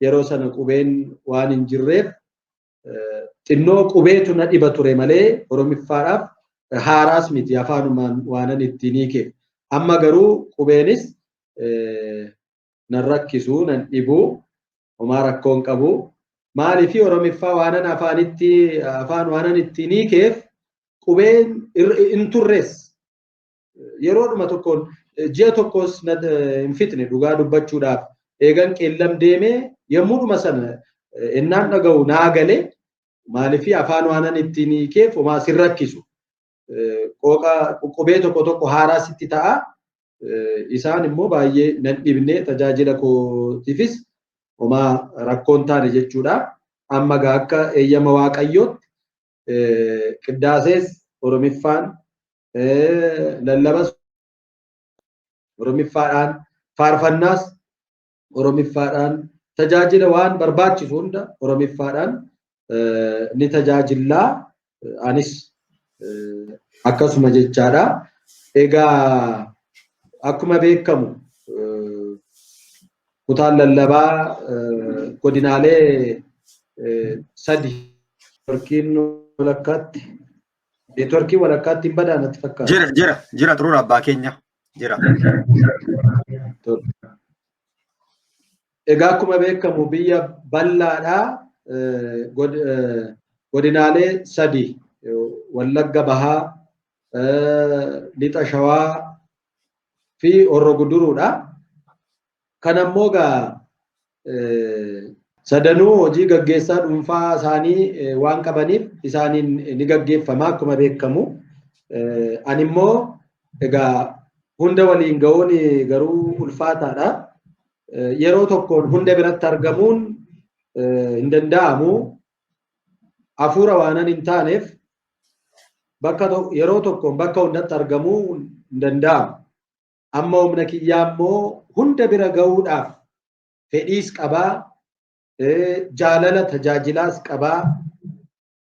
Yeroo sana qubeen waan hin jirreef xinnoo qubeetu na dhiba ture malee Oromiffaadhaaf haaraas miti afaanumaan waanan ittiin hiikeef. Amma garuu qubeenis nan rakkisu, nan dhibu, homaa rakkoo hin qabu. Maaliif Oromiffaa waanan afaanitti afaan waanan ittiin hiikeef qubeen hin turres. Yeroodhuma tokkoon ji'a tokkos hin fixne dhugaa dubbachuudhaaf eegan Qeellam deemee yommuudhuma sana innaan dhaga'u naa galee maaliif afaan waanan ittiin hiikeef homaa sin rakkisu. Qooqa qubee tokko tokko haaraa sitti ta'a. Isaan immoo baay'ee nan dhibne, tajaajila kootiifis homaa rakkoon taane jechuudha. Amma gaa akka eeyyama Waaqayyootti qiddaasees Oromiffaan, lallabas Oromiffaadhaan, faarfannaas Oromiffaadhaan, tajaajila waan barbaachisu hunda Oromiffaadhaan ni tajaajillaa, anis akkasuma jechaadha. Egaa akkuma beekamu kutaan lallabaa godinaalee sadi neetworkiin walakkaatti hin badaan natti fakkaata. Jira, jira, jira, xuruura abbaa keenya jira. Egaa akkuma beekamu biyya bal'aadhaa godinaalee sadi Wallagga Bahaa, Lixa Shawaa fi Horro Guduruudha. Kan ammoo egaa sadanuu hojii gaggeessaa dhuunfaa isaanii waan qabaniif isaaniin ni gaggeeffama akkuma beekamu. Ani immoo egaa hunda waliin ga'uun garuu ulfaataadha. Yeroo tokkoon hunda biratti argamuun hin danda'amu. Hafuura waanan hin taaneef bakka yeroo tokkoon bakka hundatti argamuu hin danda'amu. Amma humna kiyyaa immoo hunda bira ga'uudhaaf fedhiis qabaa, jaalala tajaajilaas qabaa.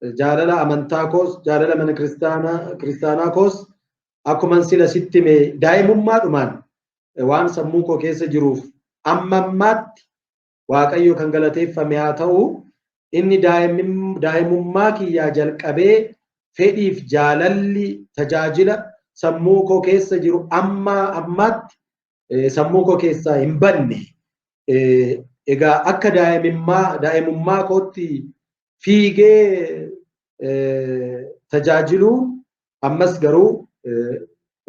Jaalala amantaa koos, jaalala mana kiristaanaa koos akkuman sila sitti hime daa'imummaadhumaan waan sammuu koo keessa jiruuf amma ammaatti Waaqayyo kan galateeffame haa ta'u, inni daa'imummaa kiyyaa jalqabee fedhiif jaalalli tajaajila sammuu koo keessa jiru amma ammaatti sammuu koo keessaa hin banne. Egaa akka daa'imummaa kootti fiigee tajaajiluu ammas garuu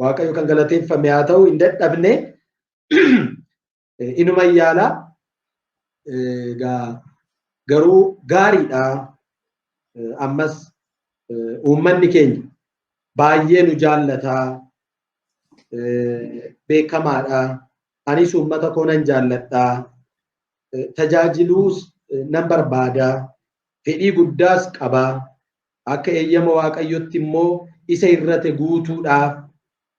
Waaqayyo kan galateeffame haa ta'u, hin dadhabne, inuma yaala. Egaa garuu gaariidha. Ammas uummanni keenya baay'ee nu jaallataa, beekamaadha. Anis uummata koo nan jaalladha. Tajaajiluus nan barbaada. Fedhii guddaas qaba. Akka eeyyama Waaqayyotti immoo isa irrate guutuudhaaf,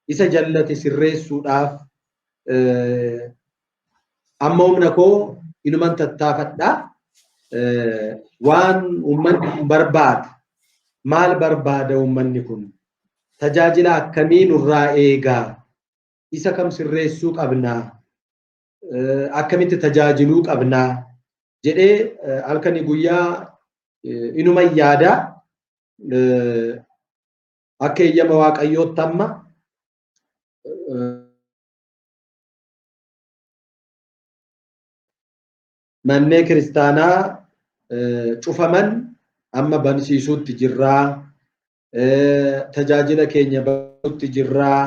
isa jallate sirreessuudhaaf amma humna koo inuman tattaafadha. Waan uummanni kun barbaadu, maal barbaada uummanni kun? Tajaajila akkamii nurraa eegaa? Isa kam sirreessuu qabnaa? Akkamitti tajaajiluu qabnaa? Jedhee halkanii guyyaa inuman yaada. Akka eeyyama Waaqayyootti amma manneen kiristaanaa cufaman amma bansiisuutti jirraa. Tajaajila keenya banuutti jirraa.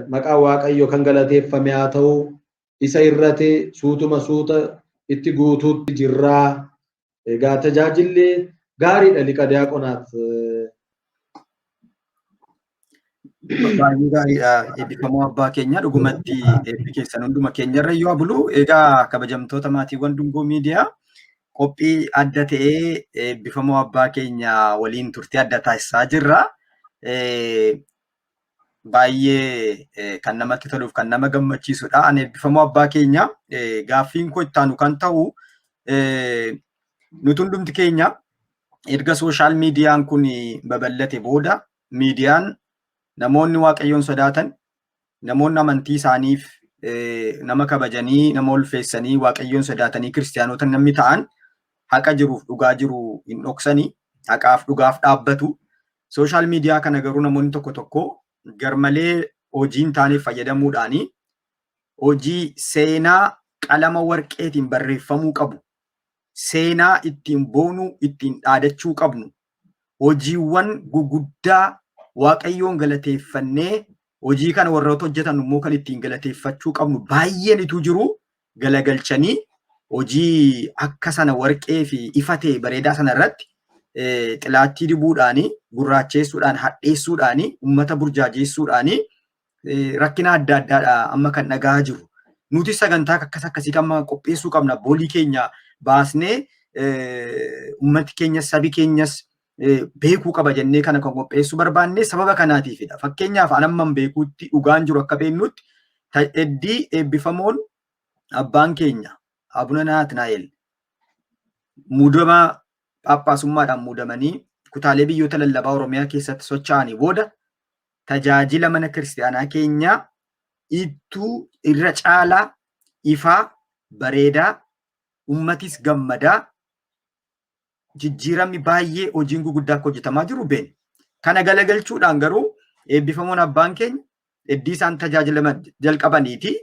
Maqaan Waaqayyo kan galateeffame haa ta'u. Isa irrate suutuma suuta itti guutuutti jirraa. Egaa tajaajilli gaariidha, liqa diyaaqonaat. Baay'ee gaariidha. Eebbifamoo abbaa keenya, dhugumatti eebbi keessan hunduma keenyarra yoo bulu. Egaa kabajamtoota maatiiwwan Dungoo Miidiyaa, qophii adda ta'ee eebbifamoo abbaa keenya waliin turtii adda taasisaa jirra. Baay'ee kan namatti toluuf kan nama gammachiisudha. Ani eebbifamoo abbaa keenya gaaffiin koo itti aanu kan ta'u, nuti hundumti keenya erga sooshaal miidiyaan kun babal'ate booda miidiyaan namoonni Waaqayyoon sodaatan, namoonni amantii isaaniif nama kabajanii, nama ulfeessanii, Waaqayyoon sodaatanii kiristiyaanota namni ta'an haqa jiruuf dhugaa jiru hin dhoksanii, haqaaf dhugaaf dhaabbatu. Sooshaal miidiyaa kana garuu namoonni tokko tokko garmalee hojii hin taaneef fayyadamuudhaanii hojii seenaa qalama warqeetiin barreeffamuu qabu, seenaa ittiin boonuu, ittiin dhaadachuu qabnu, hojiiwwan guguddaa Waaqayyoon galateeffannee hojii kana warroota hojjetan immoo kan ittiin galateeffachuu qabnu baay'een ituu jiru galagalchanii hojii akka sana warqee fi ifa ta'e bareedaa sana irratti xilaattii dibuudhaanii, gurraacheessuudhaan, hadheessuudhaanii, uummata burjaajeessuudhaanii rakkina adda addaadha amma kan dhagahaa jiru. Nuti sagantaa akkas akkasii kan qopheessuu qabna. Boolii keenya baasnee uummati keenyas sabi keenyas beekuu qaba jennee kana kan qopheessuu barbaanne sababa kanaatiifidha. Fakkeenyaaf an amman beekuutti, dhugaan jiru akka beeknutti, heddii eebbifamoon abbaan keenya Abuna Naatnaa'el muudama Phaaphaasummaadhaan muudamanii kutaalee biyyoota lallabaa Oromiyaa keessatti socho'anii booda tajaajila mana kiristaanaa keenyaa ittuu irra caalaa ifaa, bareedaa, ummatis gammadaa, jijjiiramni baay'ee, hojiin guguddaa akka hojjetamaa jiru beekna. Kana galagalchuudhaan garuu eebbifamoon abbaan keenya iddii isaan tajaajila jalqabaniiti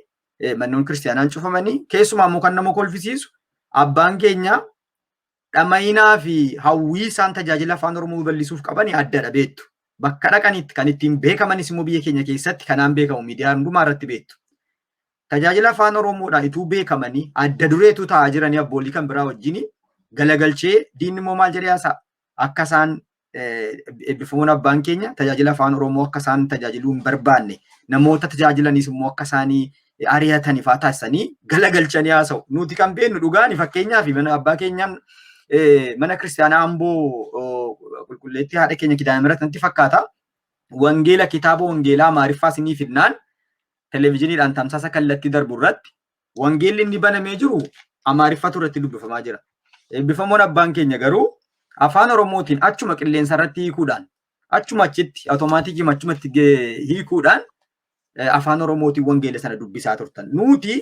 manneen kiristaanaan cufamanii, keessumaa immoo kan nama kolfisiisu abbaan keenya dhamayinaa fi hawwii isaan tajaajila afaan Oromoo babal'isuuf qaban addadha, beektu. Bakka dhaqanitti kan ittiin beekamanis immoo biyya keenya keessatti kanaan beekamu, miidiyaa hundumaa irratti beektu. Tajaajila afaan Oromoodhaan ituu beekamanii adda dureetu taa'aa jiranii abboolii kan biraa wajjin galagalchee diinni immoo maal jedhee haasa'a? Akka isaan eebbifamoon abbaan keenya tajaajila afaan Oromoo akka isaan tajaajiluu hin barbaanne, namoota tajaajilanis immoo akka isaanii ari'atanii fa'aa taasisanii galagalchanii haasa'u. Nuti kan beeknu dhugaani, fakkeenyaaf mana abbaa keenyaan mana kiristaanaa Amboo qulqulleettii haadha keenya Kidaana Mihirati natti fakkaata. Wangeela, kitaaba wangeelaa Amaariffaa isinii fidnaan televizyiiniidhaan tamsaasa kallattii darbu irratti wangeelli inni banamee jiru Amaariffatu irratti dubbifamaa jira. Eebbifamoon abbaan keenya garuu Afaan Oromootiin achuma qilleensa irratti hiikuudhaan, achuma achitti automaatikii achumatti hiikuudhaan afaan Oromootiin wangeela sana dubbisaa turtan. Nuti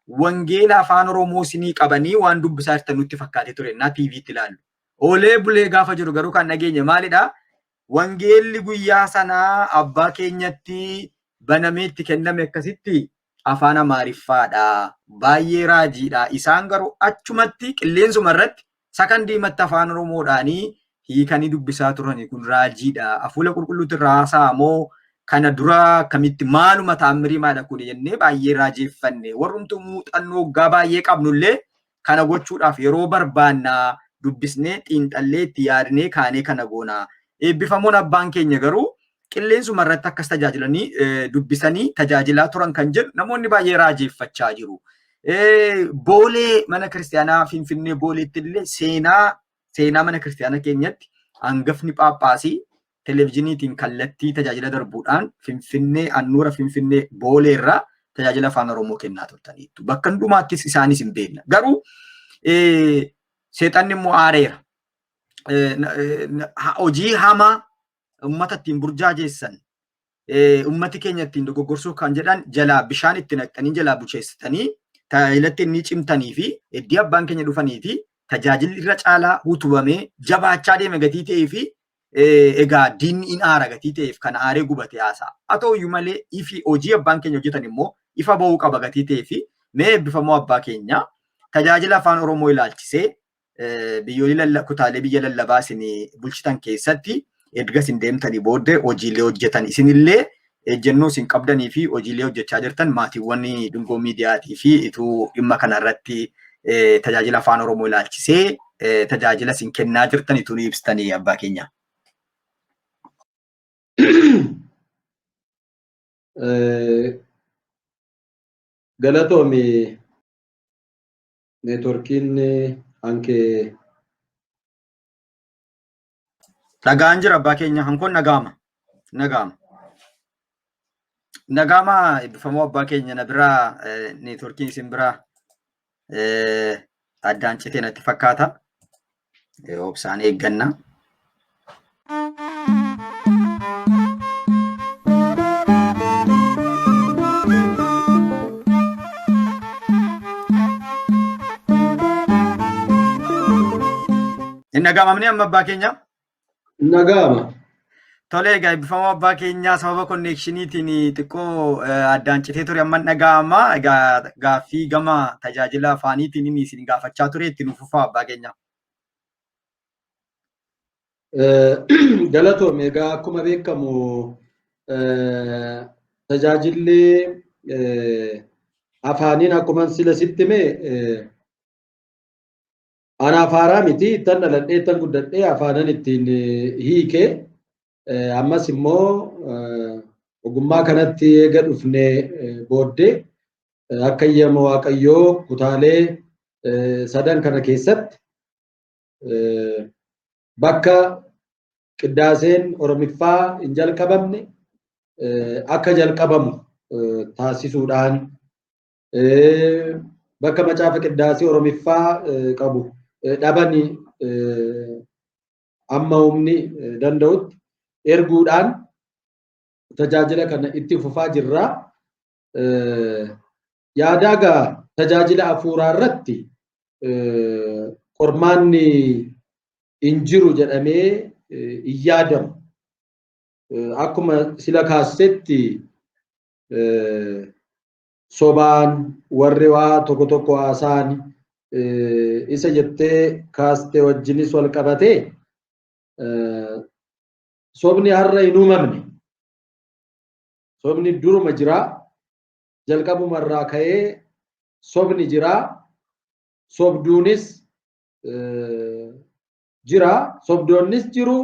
wangeela afaan Oromoo isinii qabanii waan dubbisaa jirtan nutti fakkaatee ture naa TV'tti ilaallu. Oolee bulee gaafa jiru garuu kan dhageenye maalidhaa? Wangeelli guyyaa sanaa abbaa keenyatti banamee itti kenname akkasitti afaan Amaariffaadha. Baay'ee raajiidha. Isaan garuu achumatti qilleensuma irratti sakandiimatti afaan Oromoodhaanii hiikanii dubbisaa turani, kun raajiidha. Hafuura qulqulluutti raasaa moo kana dura akkamitti, maaluma taammirii maadha kun jennee baay'ee raajeeffanne. Warrumtu muuxannoo waggaa baay'ee qabnullee kana gochuudhaaf yeroo barbaannaa, dubbisnee, xiinxallee, itti yaadnee kaanee kana goona. Eebbifamoon abbaan keenya garuu qilleensuma irratti akkas tajaajilanii, dubbisanii tajaajilaa turan kan jedhu namoonni baay'ee raajeeffachaa jiru. Boolee mana kiristaanaa Finfinnee Booleetti illee seenaa mana kiristaanaa keenyatti hangafni Phaaphaasii televezyiiniitiin kallattii tajaajila darbuudhaan Finfinnee, handhuura Finfinnee Boolee irraa tajaajila afaan Oromoo kennaa turtaniitu. Bakka hundumaattis isaanis hin beekna. Garuu seexanni immoo aareera. Hojii hamaa uummata ittiin burjaajeessan, uummati keenya ittiin dogoggorsuu kan jedhan jalaa bishaan itti naqxanii jalaa bucheessitanii tajaajilatti inni cimtanii fi iddii abbaan keenya dhufanii fi tajaajilli irra caalaa utubamee jabaachaa deeme gatii ta'ee fi egaa diinni in aara gatii ta'eef kan aaree gubate haasa'a. Haa ta'uyyuu malee ifi hojii abbaan keenya hojjetan immoo ifa ba'uu qaba gatii ta'ee fi mee eebbifamoo abbaa keenya tajaajila afaan Oromoo ilaalchisee biyyoolii kutaalee biyya lallabaa isin bulchitan keessatti erga isin deemtanii booddee hojiilee hojjetan, isinillee ejjennoo isin qabdanii fi hojiilee hojjechaa jirtan maatiiwwan Dungoo Miidiyaatii fi ituu dhimma kanarratti tajaajila afaan Oromoo ilaalchisee tajaajila isin kennaa jirtan ituu ni ibsitanii, abbaa keenya. Galatoomi, neetworkiin hankee. Dhagaan jira, abbaa keenya, hankoon nagaama. Nagaama. Nagaama, eebbifamoo abbaa keenya, na biraa neetworkiin isin biraa addaan citee natti fakkaata. Obsaan eegganna. Hin dhagaamamne amma, abbaa keenya? Nagaama. Tole, egaa eebbifamoo abbaa keenyaa, sababa connectioniitiin xiqqoo addaan citee ture, amma dhaga'ama. Egaa gaaffii gama tajaajila afaaniitiin inni isin gaafachaa ture itti nuuf fufaa, abbaa keenya. Galatoome. Egaa akkuma beekamu tajaajilli afaaniin akkuma sila sitti hime anaaf haaraa miti. Ittan dhaladhee, ittan guddadhee, afaanan ittiin hiike. Ammas immoo ogummaa kanatti eega dhufnee booddee akka eeyyama Waaqayyoo kutaalee sadan kana keessatti bakka qiddaaseen Oromiffaa hin jalqabamne akka jalqabamu taasisuudhaan, bakka macaafa qiddaasee Oromiffaa qabu dhabani amma humni danda'utti erguudhaan tajaajila kana itti fufaa jirra. Yaadaa gaa tajaajila hafuuraa irratti qormaanni hin jiru jedhamee hin yaadamu. Akkuma sila kaasetti sobaan warri waa tokko tokko haasa'an isa jettee kaaste wajjinis wal qabatee sobni har'a hin uumamne. Sobni duruma jiraa. Jalqabumarraa ka'ee sobni jiraa. Sobduunis jira. Sobdoonnis jiru.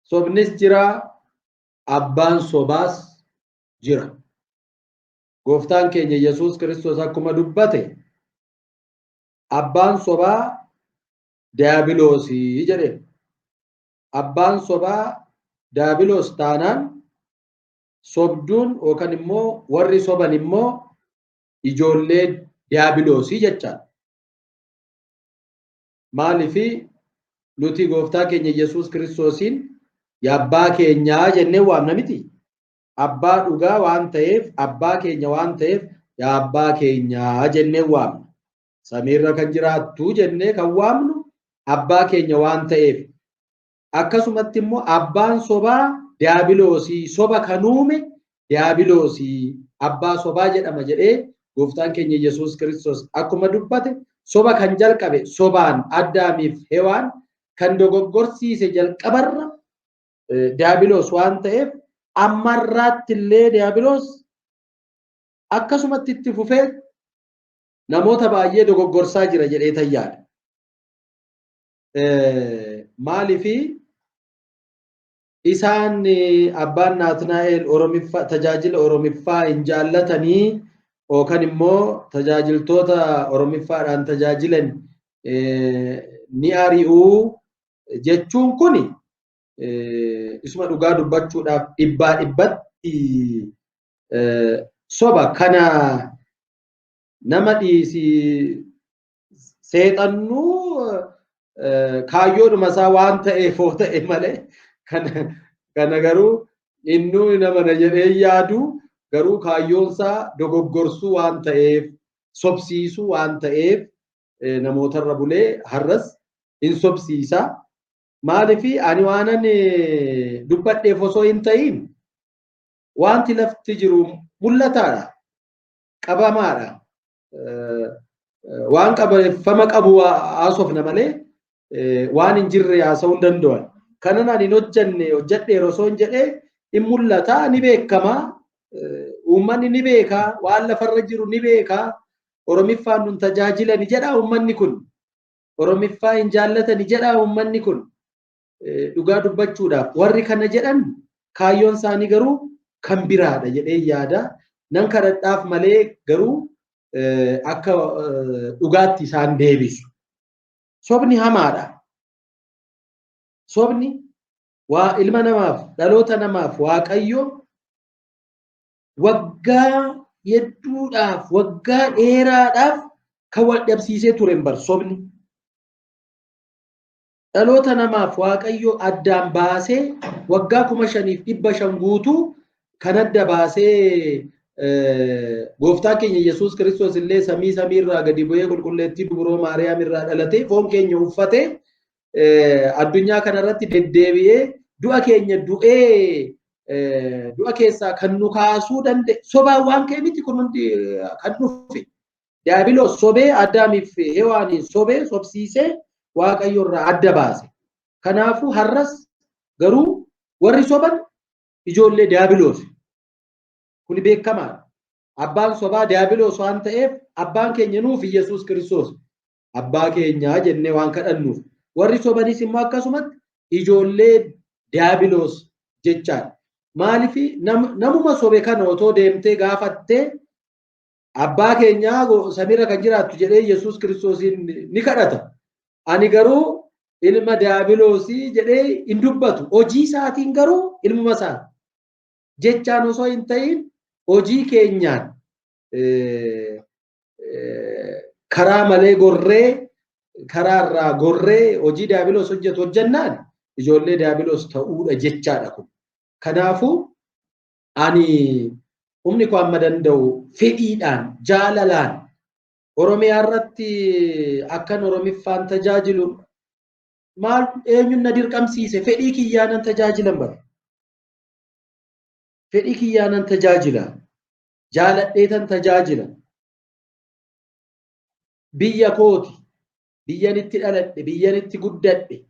Sobnis jira. Abbaan sobaas jira. Gooftaan keenya Yesuus Kiristoos akkuma dubbate abbaan sobaa Diyaabiloosii jedheen. Abbaan sobaa Diyaabiloos taanaan sobduun yookaan immoo warri soban immoo ijoollee Diyaabiloosii jechaadha. Maaliifi? Nuti gooftaa keenya Yesuus Kiristoosiin abbaa keenyaa jennee waamna miti. Abbaa dhugaa waan ta'eef, abbaa keenya waan ta'eef, yaa abbaa keenyaa jennee waamna. Samiirra kan jiraattu jennee kan waamnu abbaa keenya waan ta'eef. Akkasumatti immoo abbaan sobaa diyaabiloosii, soba kan uume diyaabiloosii, abbaa sobaa jedhama jedhee gooftaan keenya Yesuus Kiristoos akkuma dubbate, soba kan jalqabe sobaan Addaamiif Hewaan kan dogoggorsiise jalqabarra diyaabiloos waan ta'eef, ammarraatti illee diyaabiloos akkasumatti itti fufee namoota baay'ee dogoggorsaa jira jedhee tayyaadha. Maaliifi isaan abbaan Naatnaa'el Oromiffaa tajaajila Oromiffaa hin jaallatanii yookaan immoo tajaajiltoota Oromiffaadhaan tajaajilan ni ari'uu jechuun kuni isuma dhugaa dubbachuudhaaf dhibbaa dhibbatti soba. Kana nama dhiisi, seexannuu kaayyoodhuma isaa waan ta'eef hoo ta'e malee kana garuu innuu nama na jedhee yaadu, garuu kaayyoonsaa dogoggorsuu waan ta'eef, sobsiisuu waan ta'eef, namootarra bulee har'as hin sobsiisa. Maaliif ani waanan dubbadheef osoo hin ta'in, wanti lafti jiru mul'ataadha. Qabamaadha. Waan qabeeffama qabu haasofna malee waan hin jirre haasa'uu hin danda'an. Kanan ani hin hojjanne hojjadheera osoo hin jedhee hin mul'ata, ni beekama. Uummanni ni beeka, waan lafarra jiru ni beeka. Oromiffaan nun tajaajilani jedha uummanni kun. Oromiffaa hin jaallatani jedha uummanni kun. Dhugaa dubbachuudhaaf warri kana jedhan kaayyoon isaanii garuu kan biraadha jedhee yaada. Nan kadhadhaaf malee garuu akka dhugaatti isaan deebisu. Sobni hamaadha. Sobni waa ilma namaaf, dhaloota namaaf Waaqayyo waggaa hedduudhaaf, waggaa dheeraadhaaf kan wal dhabsiisee ture hin bar sobni. Dhaloota namaaf Waaqayyo addaan baasee waggaa 5500 guutuu kan adda baasee, gooftaa keenya Yesuus Kiristoos illee samii samiirraa gadi bu'ee qulqulleettii dubroo Maariyaam irraa dhalatee foon keenya uffatee addunyaa kanarratti deddeebi'ee du'a keenya du'ee du'a keessaa kan nu kaasuu danda'e sobaan waan ka'e miti. Kun hundi kan dhufe Diyaabiloos sobee Addaamiif Hewaaniin sobee sobsiisee Waaqayyo irraa adda baase. Kanaafuu har'as garuu warri soban ijoollee Diyaabiloos. Kuni beekamaadha. Abbaan sobaa Diyaabiloos waan ta'eef, abbaan keenya nuuf Yesuus Kiristoos abbaa keenyaa jennee waan kadhannuuf. Warri sobanis immoo akkasumatti ijoollee Diyaabiloos jechaadha. Maaliif namuma sobe kana otoo deemtee gaafattee abbaa keenyaa samiirra kan jiraattu jedhee Yesuus Kiristoosiin ni kadhata. Ani garuu ilma Diyaabiloosii jedhee hin dubbatu. Hojii isaatiin garuu ilmuma isaa. Jechaan osoo hin ta'in hojii keenyaan karaa malee gorree, karaarraa gorree hojii Diyaabiloos hojjetu hojjannaan ijoollee Diyaabiloos ta'uudha jechaadha kun. Kanaafuu ani humni koo amma danda'u fedhiidhaan, jaalalaan Oromiyaa irratti akkan Oromiffaan tajaajilu maal eenyuun na dirqamsiise? Fedhii kiyyaanan tajaajilan bara. Fedhii kiyyaanan tajaajila. Jaaladheetan tajaajila. Biyya kooti. Biyyan itti dhaladhe, biyyan itti guddadhe.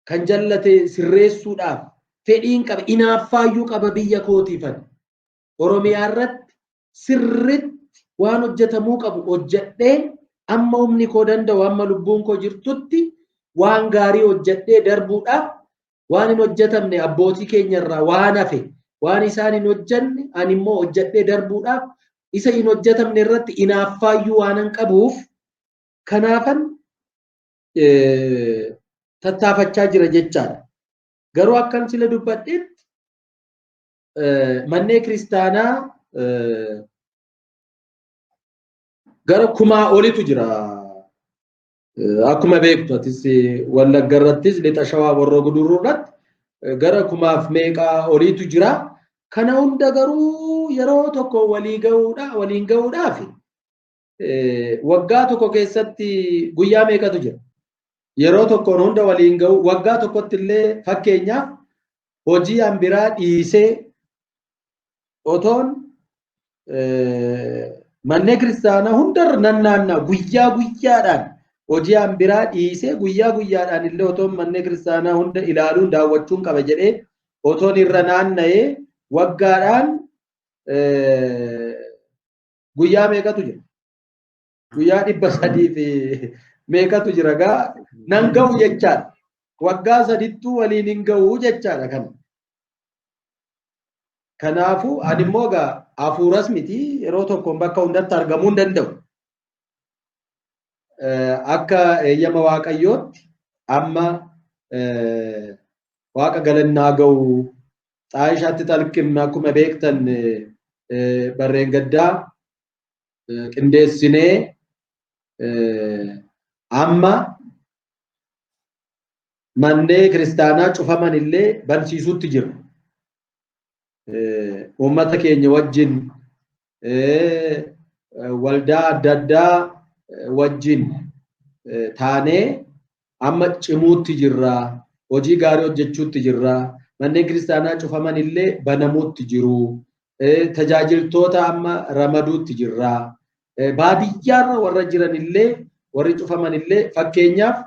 Kan jallate sirreessuudhaaf fedhiin qaba. Inaaffaayyuu qaba biyya kootiifan. Oromiyaa irratti sirritti waan hojjetamuu qabu hojjedhee, amma humni koo danda'u, amma lubbuun koo jirtutti waan gaarii hojjedhee darbuudhaaf, waan hin hojjetamne abbootii keenya irraa waan hafe, waan isaan hin hojjenne ani immoo hojjedhee darbuudhaaf, isa hin hojjetamne irratti inaaffaayyuu waanan qabuuf kanaafan tattaafachaa jira jechaadha. Garuu akkan sila dubbadhetti manneen kiristaanaa gara kumaa olitu jira. Akkuma beektu atis Wallagga irrattis lixa Shawaa Horroo Guduruu irratti gara kumaaf meeqaa oliitu jira. Kana hunda garuu yeroo tokko walii gahuudha waliin gahuudhaaf waggaa tokko keessatti guyyaa meeqatu jira? Yeroo tokkoon hunda waliin gahu waggaa tokkotti illee fakkeenyaaf hojii an biraa dhiisee otoon manneen kiristaanaa hundarra nan naanna'a guyyaa guyyaadhaan hojii an biraa dhiisee guyyaa guyyaadhaan illee otoon manneen kiristaanaa hunda ilaaluun daawwachuun qaba jedhee otoon irra naanna'ee waggaadhaan guyyaa meeqatu jira? Guyyaa 300 fi meeqatu jira gaa nan ga'u jechaadha. Waggaa sadittuu waliin hin ga'u jechaadha kana. Kanaafuu ani immoo egaa hafuuras miti yeroo tokkoon bakka hundatti argamuu hin danda'u. Akka eeyyama Waaqayyootti amma Waaqa galannaa ga'u xaayishaatti xalqimna akkuma beektan barreen gaddaa qindeessinee amma mannee kiristaanaa cufaman illee bansiisuutti jirra. Uummata keenya wajjin waldaa adda addaa wajjin taanee amma cimuutti jirra. Hojii gaarii hojjechuutti jirra. Manneen kiristaanaa cufaman illee banamuutti jiru. Tajaajiltoota amma ramaduutti jirra. Baadiyyaarra warra jiran illee warri cufaman illee fakkeenyaaf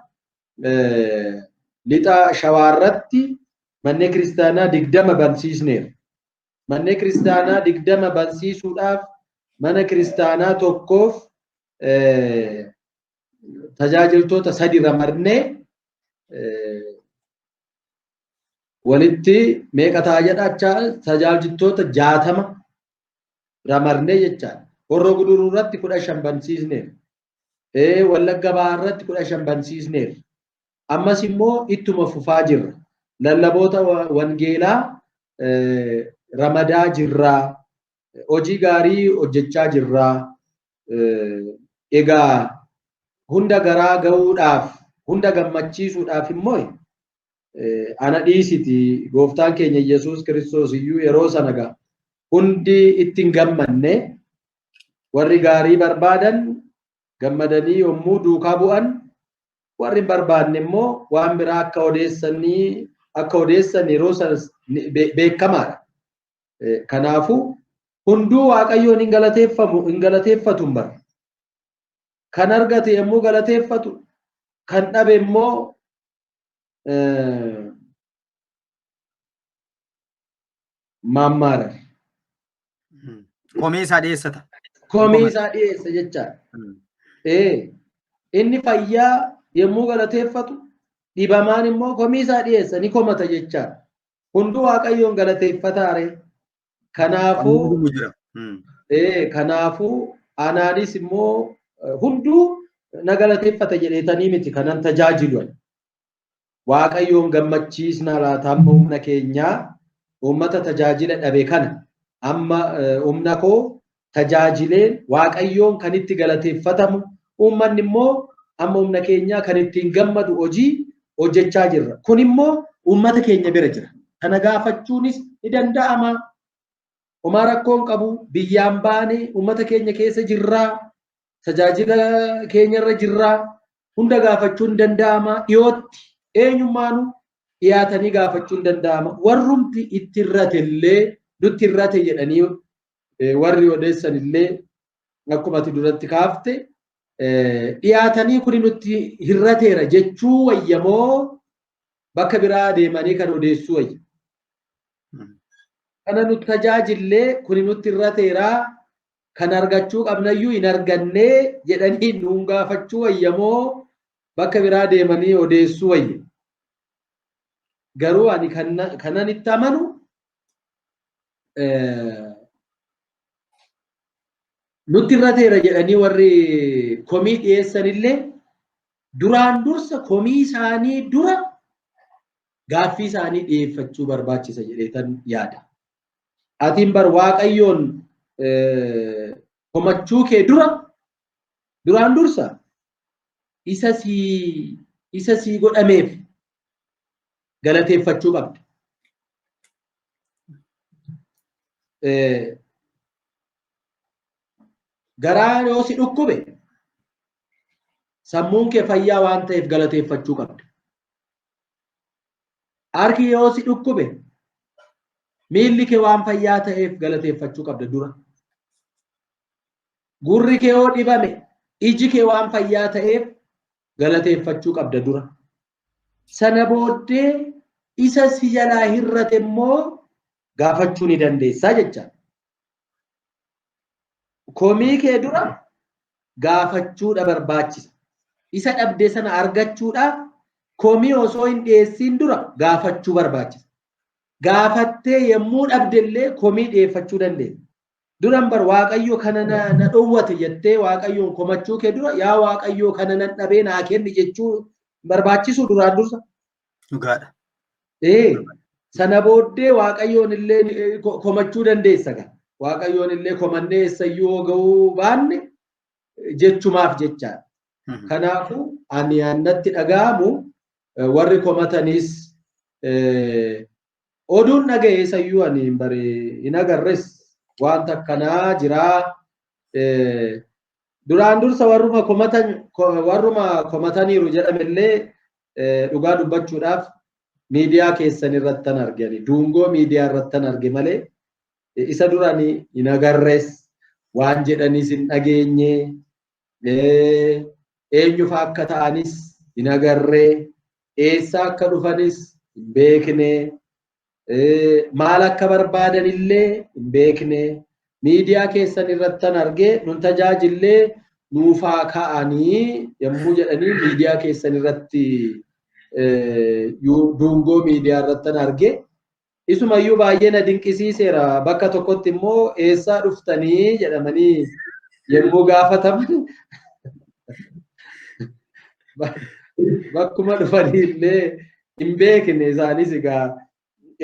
lixa Shawaarratti manneen kiristaanaa 20 bansiisneera. Manneen kiristaanaa 20 bansiisuudhaaf mana kiristaanaa tokkoof tajaajiltoota 3 ramadnee walitti meeqa ta'a jedha tajaajiltoota 60 ramadnee jechaadha. Horroo Guduruu irratti 15 bansiisneera. Wallagga Bahaa irratti 15 bansiisneera. Ammas immoo ittuma fufaa jirra. Lallaboota wangeelaa ramadaa jirra. Hojii gaarii hojjechaa jirra. Egaa hunda garaa gahuudhaaf, hunda gammachiisuudhaaf immoo ana dhiisiti gooftaan keenya Yesuus Kiristoos iyyuu yeroo sana gaa hundi itti hin gammanne warri gaarii barbaadan gammadanii yommuu duukaa bu'an warri hin barbaanne immoo waan biraa akka odeessanii akka odeessan yeroo sana beekamaadha. Kanaafuu hunduu Waaqayyoon hin galateeffamu hin galateeffatu hin bara. Kan argate yommuu galateeffatu kan dhabe immoo maammaarar. Komee isaa dhiyeessata. Komii isaa dhiyeessa jechaadha. Inni fayyaa yommuu galateeffatu dhibamaan immoo komii isaa dhiyeessa ni komata jechaadha. Hunduu Waaqayyoon galateeffataare. Kanaafuu kanaafuu anaanis immoo hunduu na galateeffata jedheetanii miti kanan tajaajilu. Waaqayyoon gammachiisna laata amma humna keenyaa uummata tajaajila dhabe kana amma humna koo tajaajileen Waaqayyoon kan itti galateeffatamu uummanni immoo amma humna keenyaa kan ittiin gammadu hojii hojjechaa jirra. Kun immoo uummata keenya bira jira. Kana gaafachuunis ni danda'ama. Homaa rakkoo hin qabu. Biyyaan baane uummata keenya keessa jirraa. Tajaajila keenyarra jirraa. Hunda gaafachuun ni danda'ama. Dhiyootti eenyummaanu dhiyaatanii gaafachuun danda'ama. Warrumti itti irrate illee nutti irrate jedhanii warri odeessan illee akkuma ati duratti kaafte dhiyaatanii kuni nutti hirrateera jechuu wayyamoo bakka biraa deemanii kan odeessuu wayya. Kana nu tajaajillee kuni nutti hirrateera kan argachuu qabnayyuu hin argannee jedhanii nuun gaafachuu wayyamoo bakka biraa deemanii odeessuu wayya. Garuu ani kanan itti amanu nutti irrateera jedhanii warri komii dhiyeessan illee duraan dursa komii isaanii dura gaaffii isaanii dhiyeeffachuu barbaachisa jedheetan yaada. Atiin bar Waaqayyoon komachuu kee dura duraan dursa Isa sii isa sii godhameef galateeffachuu qabda. Garaa yoo si dhukkube sammuun kee fayyaa waan ta'eef galateeffachuu qabda. Harki yoo si dhukkube miilli kee waan fayyaa ta'eef galateeffachuu qabda dura. Gurri kee yoo dhibame iji kee waan fayyaa ta'eef galateeffachuu qabda dura. Sana booddee isa si jalaa hir'ate immoo gaafachuu ni dandeessaa jecha. Komii kee dura gaafachuudha barbaachisa. Isa dhabde sana argachuudhaaf komii osoo hin dhiyeessiin dura gaafachuu barbaachisa. Gaafattee yommuu dhabde illee komii dhiyeeffachuu dandeessa. Duran bar Waaqayyo kana na dhowwate jettee Waaqayyoon komachuu kee dura yaa Waaqayyo kana nan dhabee naa kenni jechuu barbaachisu duraan dursa. Dhugaadha. Ee, sana booddee Waaqayyoon illee komachuu dandeessa gaa. Waaqayyoon illee komannee eessayyuu yoo ga'uu baanne jechumaaf jechaadha. Kanaafuu ani natti dhaga'amu warri komatanis oduun dhaga'e eessayyuu ani hin bare hin agarres wanta akkanaa jiraa. Duraan dursa warruma komatan warruma komataniiru jedhamellee dhugaa dubbachuudhaaf miidiyaa keessan irrattan argani. Dungoo miidiyaa irrattan arge malee isa durani hin agarres, waan jedhanis hin dhageenye, eenyufa akka ta'anis hin agarree, eessaa akka dhufanis hin beekne, maal akka barbaadanillee hin beekne. Miidiyaa keessan irrattan argee nun tajaajillee nuufaa ka'anii yommuu jedhanii miidiyaa keessan irratti dungoo miidiyaa irrattan arge. Isumayyuu baay'ee na dinqisiiseera. Bakka tokkotti immoo eessaa dhuftanii jedhamanii yommuu gaafataman bakkuma dhufanii illee hin beekne. Isaanis egaa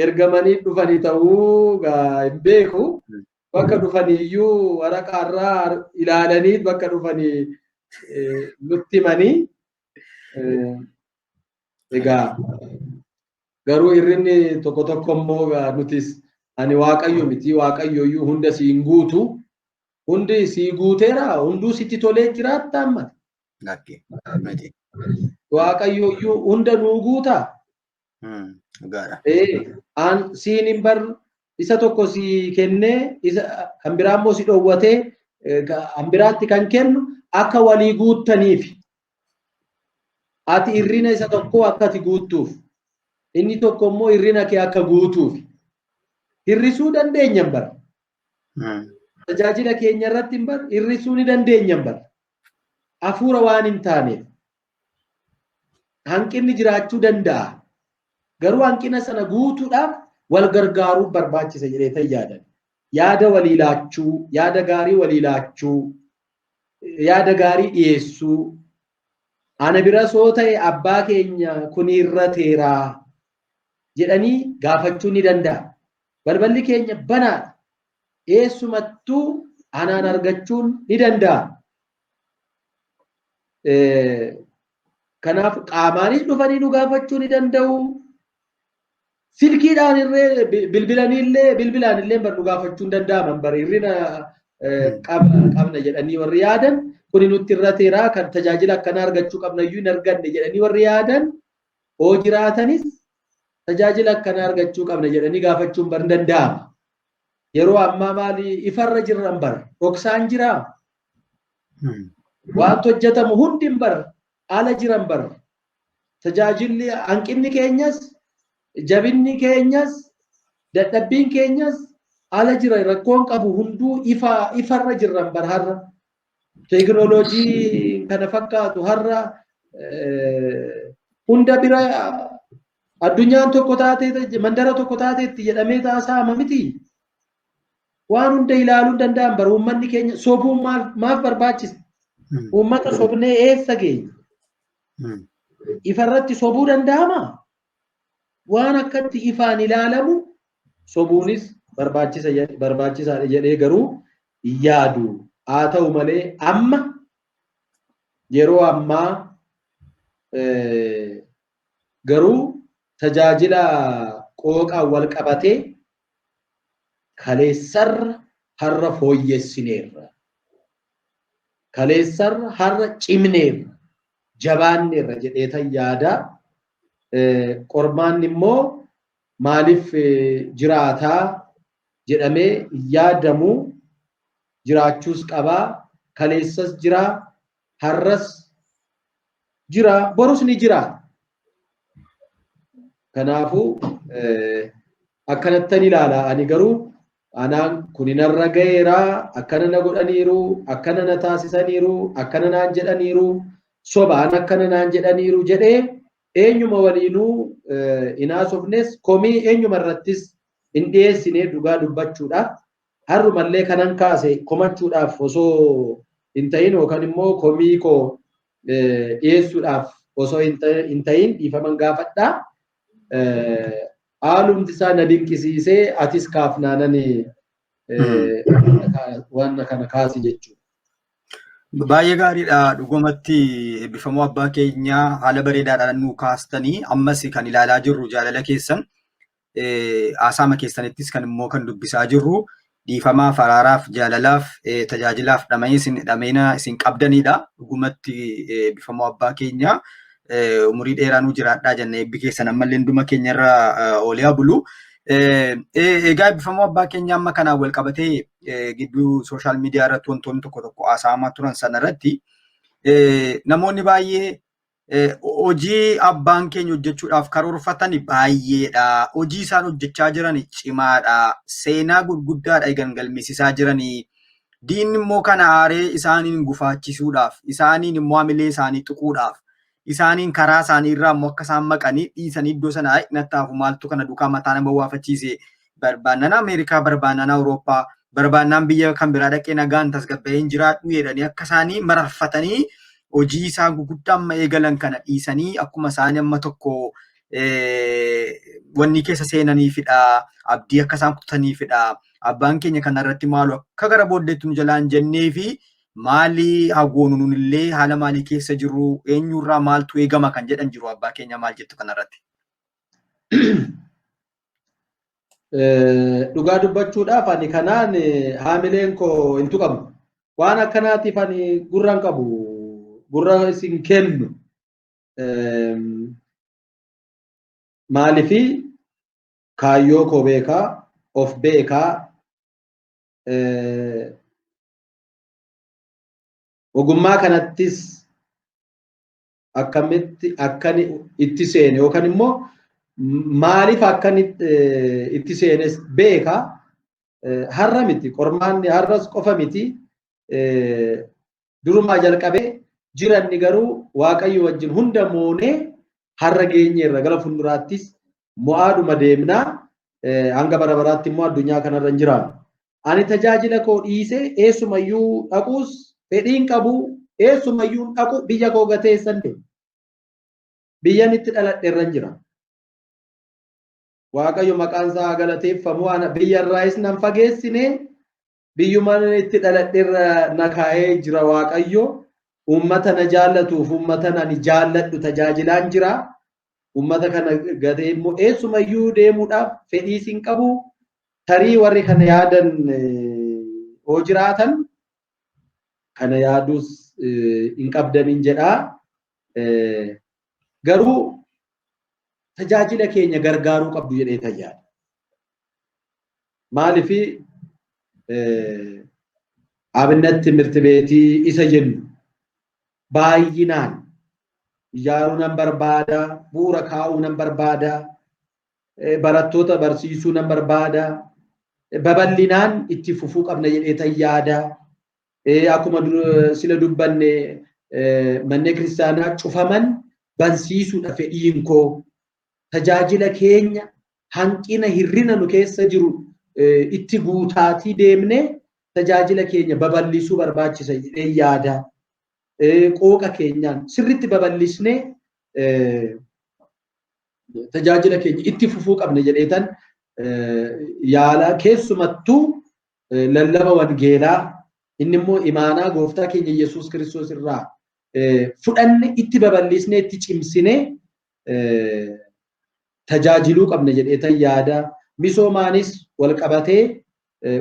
ergamanii dhufanii ta'uu egaa hin beeku. Bakka dhufanii iyyuu waraqaarraa ilaalanii bakka dhufanii nutti himanii egaa garuu hir'inni tokko tokko immoo nutis ani Waaqayyo miti, Waaqayyo iyyuu hunda siin guutu, hundi sii guuteera, hunduu sitti tolee jiraatta amma. Waaqayyo iyyuu hunda nuu guutaa. An siin hin bar isa tokko si kennee isa kan biraa immoo si dhowwatee kan biraatti kan kennu akka walii guuttaniif. Ati hir'ina isa tokkoo akka ati guuttuuf, inni tokko immoo hir'ina kee akka guutuuf. Hir'isuu dandeenya bar. Tajaajila keenya irratti hin bar hir'isuu ni dandeenya bar. Hafuura waan hin taaneef. Hanqinni jiraachuu danda'a. Garuu hanqina sana guutuudhaaf wal gargaaruu barbaachisa jedhee yaadan. Yaada walii laachuu, yaada gaarii walii laachuu, yaada gaarii dhiyeessuu. Ana bira soo ta'e abbaa keenya kun irrateeraa jedhanii gaafachuu ni danda'a. Balballi keenya banaadha. Eessumattuu anaan argachuun ni danda'a. Kanaaf qaamaanis dhufanii nu gaafachuu ni danda'u. Silkiidhaan illee bilbilanii illee bilbilaan illee bar nu gaafachuu hin danda'aman bar hir'ina qabna jedhanii warri yaadan kuni nutti irrateeraa kan tajaajila akkanaa argachuu qabna iyyuu hin arganne jedhanii warri yaadan hoo jiraatanis tajaajila akkanaa argachuu qabna jedhanii gaafachuun bar hin danda'ama. Yeroo ammaa maali ifarra jirran bar dhoksaan jiraa. Wanti hojjetamu hundi bar ala jiran bar. Tajaajilli hanqinni keenyas jabinni keenyas dadhabbiin keenyas ala jira, rakkoon qabu hunduu ifa ifarra jirran bar har'a. Teekinooloojii kana fakkaatu har'a hunda bira addunyaan tokko taatee mandara tokko taateetti jedhamee taasifama miti. Waan hunda ilaaluu danda'an bar uummanni keenya sobuun maaf barbaachisa? Uummata sobnee eessa geenya? Ifarratti sobuu danda'ama? Waan akkatti ifaan ilaalamu sobuunis barbaachisaadha jedhee garuu hin yaadu. Haa ta'u malee amma yeroo ammaa Garuu tajaajila qooqaan wal qabatee kaleessarra har'a fooyyessineerra. Kaleessarra har'a cimneerra. Jabaanneerra jedheetan yaada. Qormaanni immoo maaliif jiraataa jedhamee yaadamu jiraachuus qabaa. Kaleessas jiraa, har'as jira, borus ni jira. Kanaafuu akkanattan ilaala. Ani garuu anaan kun narra ga'eeraa, akkana na godhaniiru, akkana na taasisaniiru, akkana naan jedhaniiru, sobaan akkana naan jedhaniiru jedhee eenyuma waliinuu hin haasofnes, komii eenyuma irrattis hin dhiyeessine dhugaa dubbachuudhaaf. Har'umallee kanan kaase komachuudhaaf osoo hin ta'in yookaan immoo komii koo dhiyeessuudhaaf osoo hin ta'in dhiifaman gaafadhaa. Haalumti isaa na dinqisiisee atis kaafnaanan waan kana kaasi jechuudha. Baay'ee gaariidha. Dhugumatti eebbifamoo abbaa keenyaa, haala bareedaadhaan nu kaastanii, ammas kan ilaalaa jirru jaalala keessan, haasaama keessanittis kan immoo kan dubbisaa jirru dhiifamaaf, araaraaf, jaalalaaf, tajaajilaaf dhameena isin qabdanidha. Dhugumatti eebbifamoo abbaa keenyaa, umurii dheeraa nu jiraadhaa jenna, eebbi keessan ammallee hunduma keenyarra oolee haa bulu. Egaa eebbifamoo abbaa keenya, amma kanaan wal qabatee gidduu social media irratti wantoonni tokko tokko haasa'amaa turan sana irratti namoonni baay'ee hojii abbaan keenya hojjechuudhaaf karoorfatan baay'eedha. Hojii isaan hojjechaa jiran cimaadha. Seenaa gurguddaadha egan galmeessisaa jiranii. Diinni immoo kana aaree isaaniin gufaachisuudhaaf, isaaniin immoo hamilee isaanii tuquudhaaf, isaaniin karaa isaanii irraa immoo akka isaan maqanii dhiisanii iddoo sana nattaafu maaltu kana duukaa mataa nama waafachiise, barbaannaan Ameerikaa, barbaannaan Awurooppaa, barbaannaan biyya kan biraa dhaqee nagaan tasgabbaa'ee hin jiraadhu jedhanii akka isaanii mararfatanii hojii isaa guguddaa amma eegalan kana dhiisanii akkuma isaanii amma tokko wanni keessa seenaniifidha. Abdii akka isaan kutaniifidha. Abbaan keenya kanarratti maalu akka gara booddeetti nu jalaan jennee fi maali hagoonu, nunillee haala maalii keessa jirru, eenyurraa maaltu eegama kan jedhan jiru. Abbaa keenya, maal jettu kanarratti? Dhugaa dubbachuudhaaf ani kanaan haamileen koo hin tuqamu. Waan akkanaatiif ani gurra hin qabu. Gurra isin kennu. Maaliifi kaayyoo koo beekaa, of beekaa, ogummaa kanattis akkamitti akkani itti seene yookaan immoo maaliif akkan itti seenes beekaa. Har'a miti, qormaanni har'as qofa miti, durumaa jalqabee jiranni, garuu Waaqayyo wajjin hunda moonee har'a geenyeerra, gara fuulduraattis mo'aadhuma deemnaa, hanga bara baraatti immoo addunyaa kanarra hin jiraannu. Ani tajaajila koo dhiisee eessumayyuu dhaquus fedhiin qabu, eessumayyuu dhaqu, biyya koo gateessan deema. Biyyan itti dhaladhe irra jira. Waaqayyo maqaan isaa haa galateeffamu. Ana biyya irraayis nan fageessine, biyyuma itti dhaladhe irra na kaa'ee jira Waaqayyo. Uummata na jaallatuuf uummata ani jaalladhu tajaajilaan jira. Uummata kana gatee immoo eessumayyuu deemuudhaaf fedhiis hin qabu. Tarii warri kana yaadan hoo jiraatan kana yaaduus hin qabdanin jedhaa. Garuu tajaajila keenya gargaaruu qabdu jedhee tayyaada. Maaliifi Abinnet ትምህርት beetii isa jennu baay'inaan ijaaruu nan barbaada, bu'uura kaa'uu nan barbaada, barattoota barsiisuu nan barbaada, babal'inaan itti fufuu qabna jedhee tayyaada. Akkuma sila dubbanne manneen kiristaanaa cufaman bansiisuudha fedhiin koo. Tajaajila keenya hanqina hirrina nu keessa jiru itti guutaatii deemnee tajaajila keenya babal'isuu barbaachisa jedhee yaada. Qooqa keenyaan sirriitti babal'isnee tajaajila keenya itti fufuu qabna jedheetan yaala, keessumattuu lallaba wangeelaa, inni immoo imaanaa gooftaa keenya Yesuus Kiristoos irraa fudhanne itti babal'isnee itti cimsinee tajaajiluu qabna jedheetan yaada. Misoomaanis wal qabatee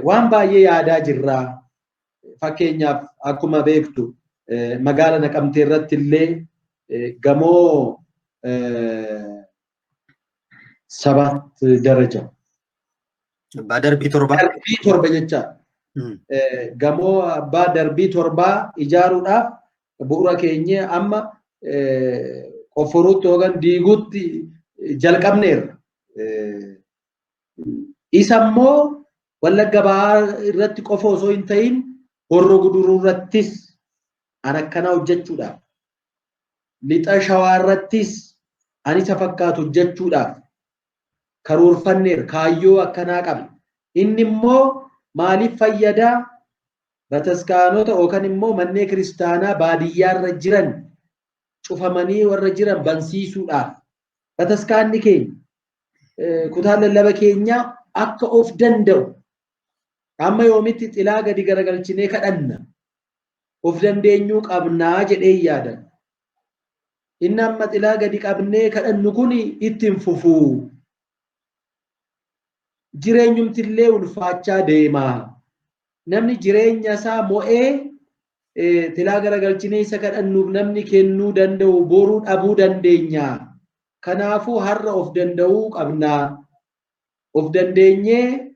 waan baay'ee yaadaa jirra. Fakkeenyaaf akkuma beektu magaala Naqamtee irratti illee gamoo 7 daraja. Abbaa darbii 7. Darbii 7 jecha. Gamoo abbaa darbii 7 ijaaruudhaaf bu'uura keenya amma qofforuutti yookaan diiguutti jalqabneerra. Isa immoo Wallagga Bahaa irratti qofa osoo hin ta'in Horro Guduruu irrattis an akkanaa hojjechuudhaaf, Lixa Shawaa irrattis an isa fakkaatu hojjechuudhaaf karoorfanneerra, kaayyoo akkanaa qabna. Inni immoo maaliif fayyadaa? Bataskaanota yookaan immoo manneen kiristaanaa baadiyyaarra jiran cufamanii warra jiran bansiisuudhaaf. Bataskaanni keenya kutaan lallaba keenyaa akka of danda'u amma yoomitti xilaa gadi garagalchinee kadhanna, of dandeenyuu qabnaa jedhee yaadan. Inni amma xilaa gadi qabnee kadhannu kun ittiin fufuu. Jireenyumtillee ulfaachaa deema. Namni jireenya isaa mo'ee xilaa garagalchinee isa kadhannuuf namni kennuu danda'u boruu dhabuu dandeenya. Kanaafuu har'a of danda'uu qabna. Of dandeenyee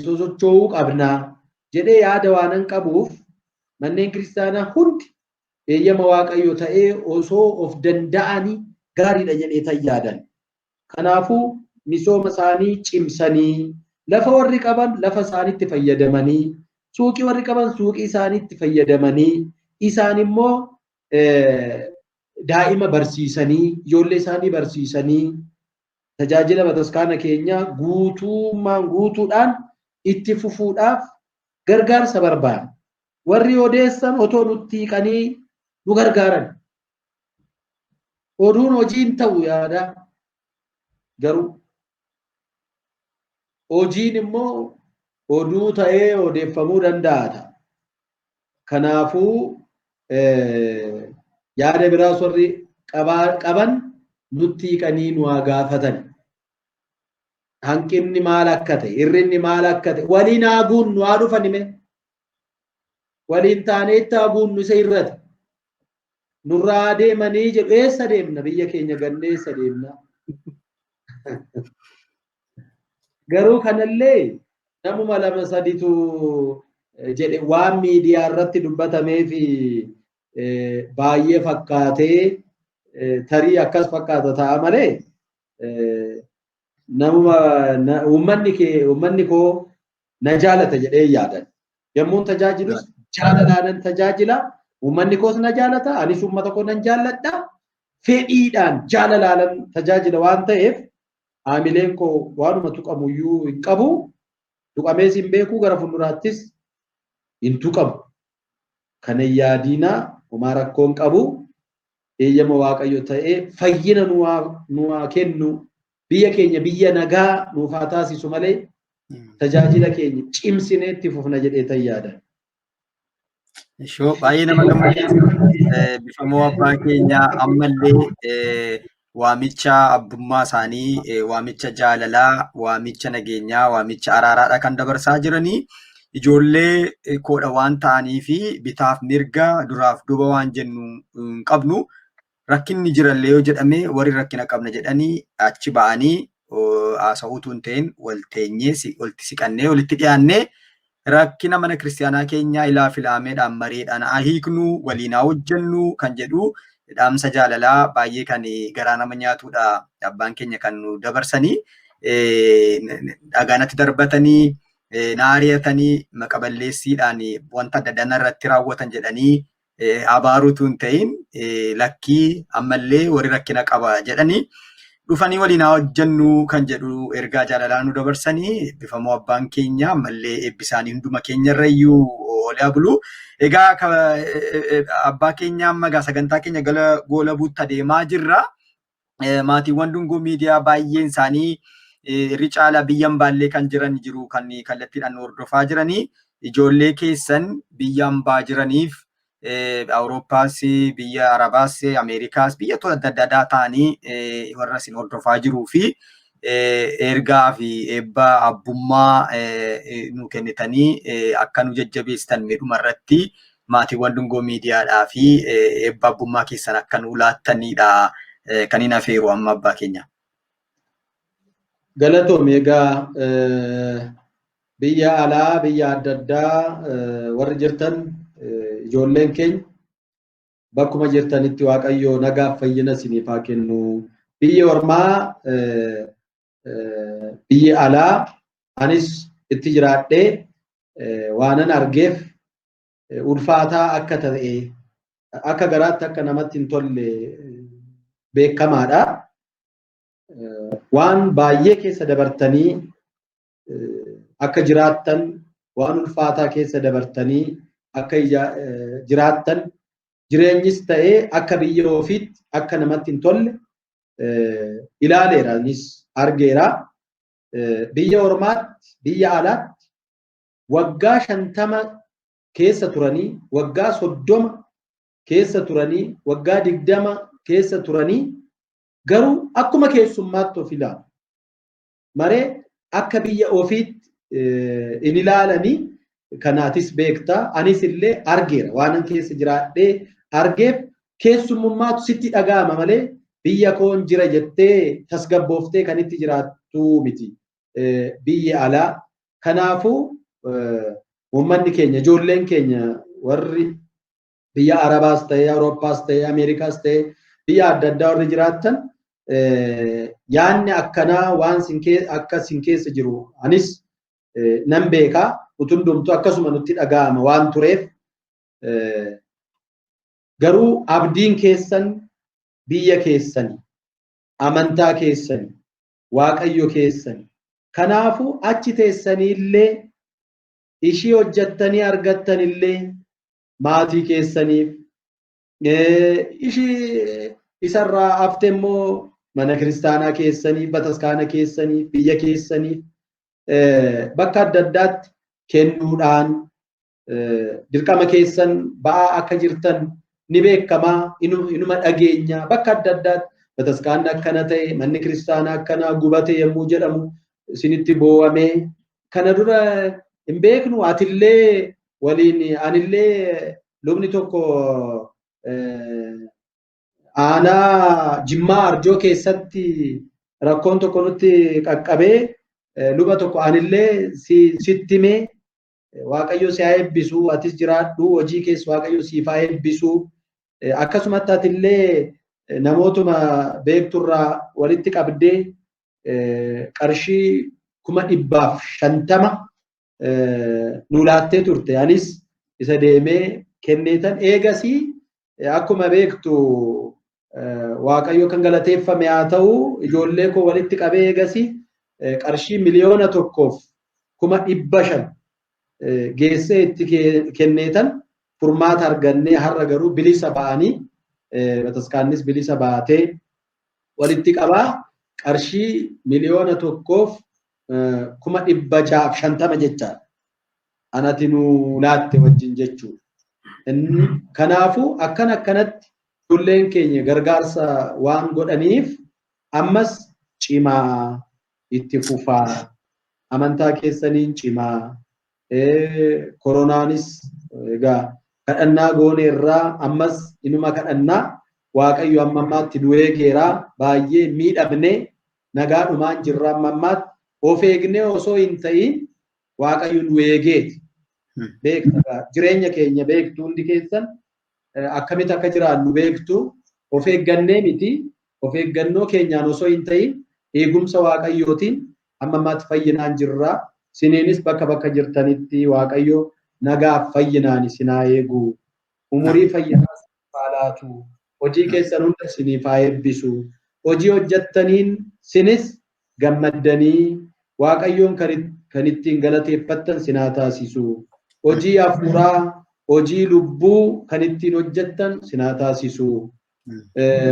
sosocho'uu qabna jedhee yaada waanan qabuuf manneen kiristaanaa hundi eeyyama Waaqayyo ta'ee osoo of danda'anii gaariidha jedhee tan yaadan. Kanaafuu misooma isaanii cimsanii, lafa warri qaban lafa isaaniitti fayyadamanii, suuqii warri qaban suuqii isaaniitti fayyadamanii, isaan immoo daa'ima barsiisanii, ijoollee isaanii barsiisanii tajaajila bataskaana keenyaa guutummaan guutuudhaan itti fufuudhaaf gargaarsa barbaada. Warri odeessan otoo nutti hiiqanii nu gargaaran. Oduun hojii hin ta'u yaada. Garuu hojiin immoo oduu ta'ee odeeffamuu danda'a. Kanaafuu yaada biraas warri qaban nutti hiiqanii nu haa gaafatan. Hanqinni maal akka ta'e, hir'inni maal akka ta'e, waliin haa guunnu, haa dhufan hime. Waliin taanee itti haa guunnu isa irratti. Nurraa deemanii jedhu, eessa deemna? Biyya keenya gannee eessa deemna? Garuu kanallee namuma lama saditu jedhe waan miidiyaa irratti dubbatamee fi baay'ee fakkaatee tarii akkas fakkaata ta'a malee namuma uummanni koo na jaalata jedhee yaadan. Yommuun tajaajilus jaalalaanan tajaajila. Uummanni koos na jaalata, anis uummata koo nan jaalladha. Fedhiidhaan jaalalaanan tajaajila waan ta'eef haamileen koo waanuma tuqamuyyuu hin qabu. Tuqamees hin beeku, gara fuulduraattis hin tuqamu. Kana yaadiinaa, homaa rakkoo hin qabu. Eeyyama Waaqayyo ta'ee fayyina nu haa kennu. Biyya keenya biyya nagaa nuuf haa taasisu malee tajaajila keenya cimsinee itti fufna jedhee tan yaadan. Ishoo, baay'ee nama gammachiisa. Eebbifamoo abbaa keenya, ammallee waamicha abbummaa isaanii, waamicha jaalalaa, waamicha nageenyaa, waamicha araaraadha kan dabarsaa jiranii. Ijoollee koodha waan ta'anii fi bitaaf mirga, duraaf duuba waan jennu hin qabnu. Rakkinni jirallee yoo jedhame, warri rakkina qabna jedhanii achi ba'anii haasa'uutu hin ta'in, wal teenyee walitti siqannee walitti dhiyaannee rakkina mana kiristaanaa keenyaa ilaa filaameedhaan mareedhaan haa hiiknu, waliin haa hojjennu kan jedhu dhaamsa jaalalaa baay'ee kan garaa nama nyaatudha abbaan keenya kan nu dabarsanii. Dhagaanatti darbatanii na ari'atanii, maqa balleessiidhaan wanta adda addaa irratti raawwatan jedhanii abaaruutu hin ta'in, lakkii, ammallee warri rakkina qaba jedhanii dhufanii waliin haa hojjennu kan jedhu ergaa jaalalaa nu dabarsanii. Eebbifamoo abbaan keenya, ammallee eebbisaanii hunduma keenyarra iyyuu oolee haa bulu. Egaa abbaa keenya, amma egaa sagantaa keenya gara goolabuutti adeemaa jirra. Maatiiwwan Dungoo Miidiyaa baay'een isaanii irri caalaa biyya hambaallee kan jiran jiru, kan kallattiidhaan nu hordofaa jiranii. Ijoollee keessan biyya hambaa jiraniif Awurooppaas, biyya Arabaas, Ameerikaas, biyya adda addaa ta'anii warra isin hordofaa jiruu fi ergaa fi eebba abbummaa nu kennitanii akka nu jajjabeessitan midhuma irratti maatiiwwan Dungoo Miidiyaadhaa fi eebba abbummaa keessan akka nu laattanidha kan hin afeeru amma abbaa keenya. Galatoomi. Egaa biyya alaa, biyya adda addaa warri jirtan, ijoolleen keenya bakkuma jirtanitti Waaqayyo nagaaf fayyina isiniif haa kennu. Biyya ormaa, biyya alaa anis itti jiraadhee waanan argeef ulfaataa akka ta'e, akka garaatti akka namatti hin tolle beekamaadha. Waan baay'ee keessa dabartanii akka jiraattan, waan ulfaataa keessa dabartanii akka jiraattan, jireenyis ta'ee akka biyya ofiitti akka namatti hin tolle ilaaleera, anis argeera. Biyya ormaatti, biyya alaatti waggaa 50 keessa turanii, waggaa 30 keessa turanii, waggaa 20 keessa turanii garuu akkuma keessummaatti of ilaalu. Maree akka biyya ofiitti hin ilaalanii. Kanaatis beektaa, anis illee argeera. Waanan keessa jiraadhee argeef keessummummaatu sitti dhaga'ama malee biyya koon jira jettee tasgabbooftee kan itti jiraattu miti biyya alaa. Kanaafuu uummanni keenya, ijoolleen keenya warri biyya Arabaas ta'ee, Awurooppaas ta'ee, Ameerikaas ta'ee, biyya adda addaa warri jiraattan, yaanni akkanaa waan akka sin keessa jiru anis nan beekaa. Utundumtu akkasuma nutti dhaga'ama waan tureef, garuu abdiin keessan biyya keessani, amantaa keessani, Waaqayyo keessani. Kanaafuu achi teessanii illee ishii hojjettanii argattan illee maatii keessaniif, ishii isarraa hafte immoo mana kiristaanaa keessaniif, bataskaana keessaniif, biyya keessaniif bakka adda addaatti kennuudhaan dirqama keessan ba'aa akka jirtan ni beekamaa, inuma dhageenya. Bakka adda addaatti bataskaanni akkana ta'e, manni kiristaanaa akkanaa gubate yommuu jedhamu isinitti boo'amee kana dura hin beeknu. Atillee waliin anillee lubni tokko aanaa Jimmaa Arjoo keessatti rakkoon tokko nutti qaqqabee, luba tokko anillee sitti himee, Waaqayyo si haa eebbisu, atis jiraadhu, hojii keessa Waaqayyo siif haa eebbisu. Akkasumatti atillee namootuma beekturraa walitti qabdee qarshii 150,000 nu laattee turte. Anis isa deemee kenneetan eegasii akkuma beektu Waaqayyo kan galateeffame haa ta'u, ijoollee koo walitti qabee eegasii qarshii 1,500,000 geessee itti kenneetan furmaata argannee, har'a garuu bilisa ba'anii, bataskaannis bilisa baatee, walitti qabaa qarshii 1,650,000 jechaadha. Anati nu laatte wajjin jechuudha. Kanaafuu akkan akkanatti ijoolleen keenya gargaarsa waan godhaniif ammas cimaa itti fufaa, amantaa keessaniin cimaa. Koronaanis egaa kadhannaa goone irraa ammas inuma kadhannaa, Waaqayyo amma ammaatti nu eegeera. Baay'ee miidhamne, nagaadhumaan jirra. Amma ammaatti of eegnee osoo hin ta'in Waaqayyo nu eegeeti. Beekta, jireenya keenya beektu, hundi keessan akkamitti akka jiraannu beektu. Of eeggannee miti, of eeggannoo keenyaan osoo hin ta'in eegumsa Waaqayyootiin amma ammaatti fayyinaan jirra. Siniinis bakka bakka jirtanitti Waaqayyo nagaaf fayyinaan isin haa eegu. Umurii fayyinaa isiniif haa laatu. Hojii keessan hunda isiniif haa eebbisu. Hojii hojjettaniin sinis gammaddanii Waaqayyoon kan ittiin galateeffattan sin haa taasisu. Hojii hafuuraa, hojii lubbuu kan ittiin hojjettan sin haa taasisu.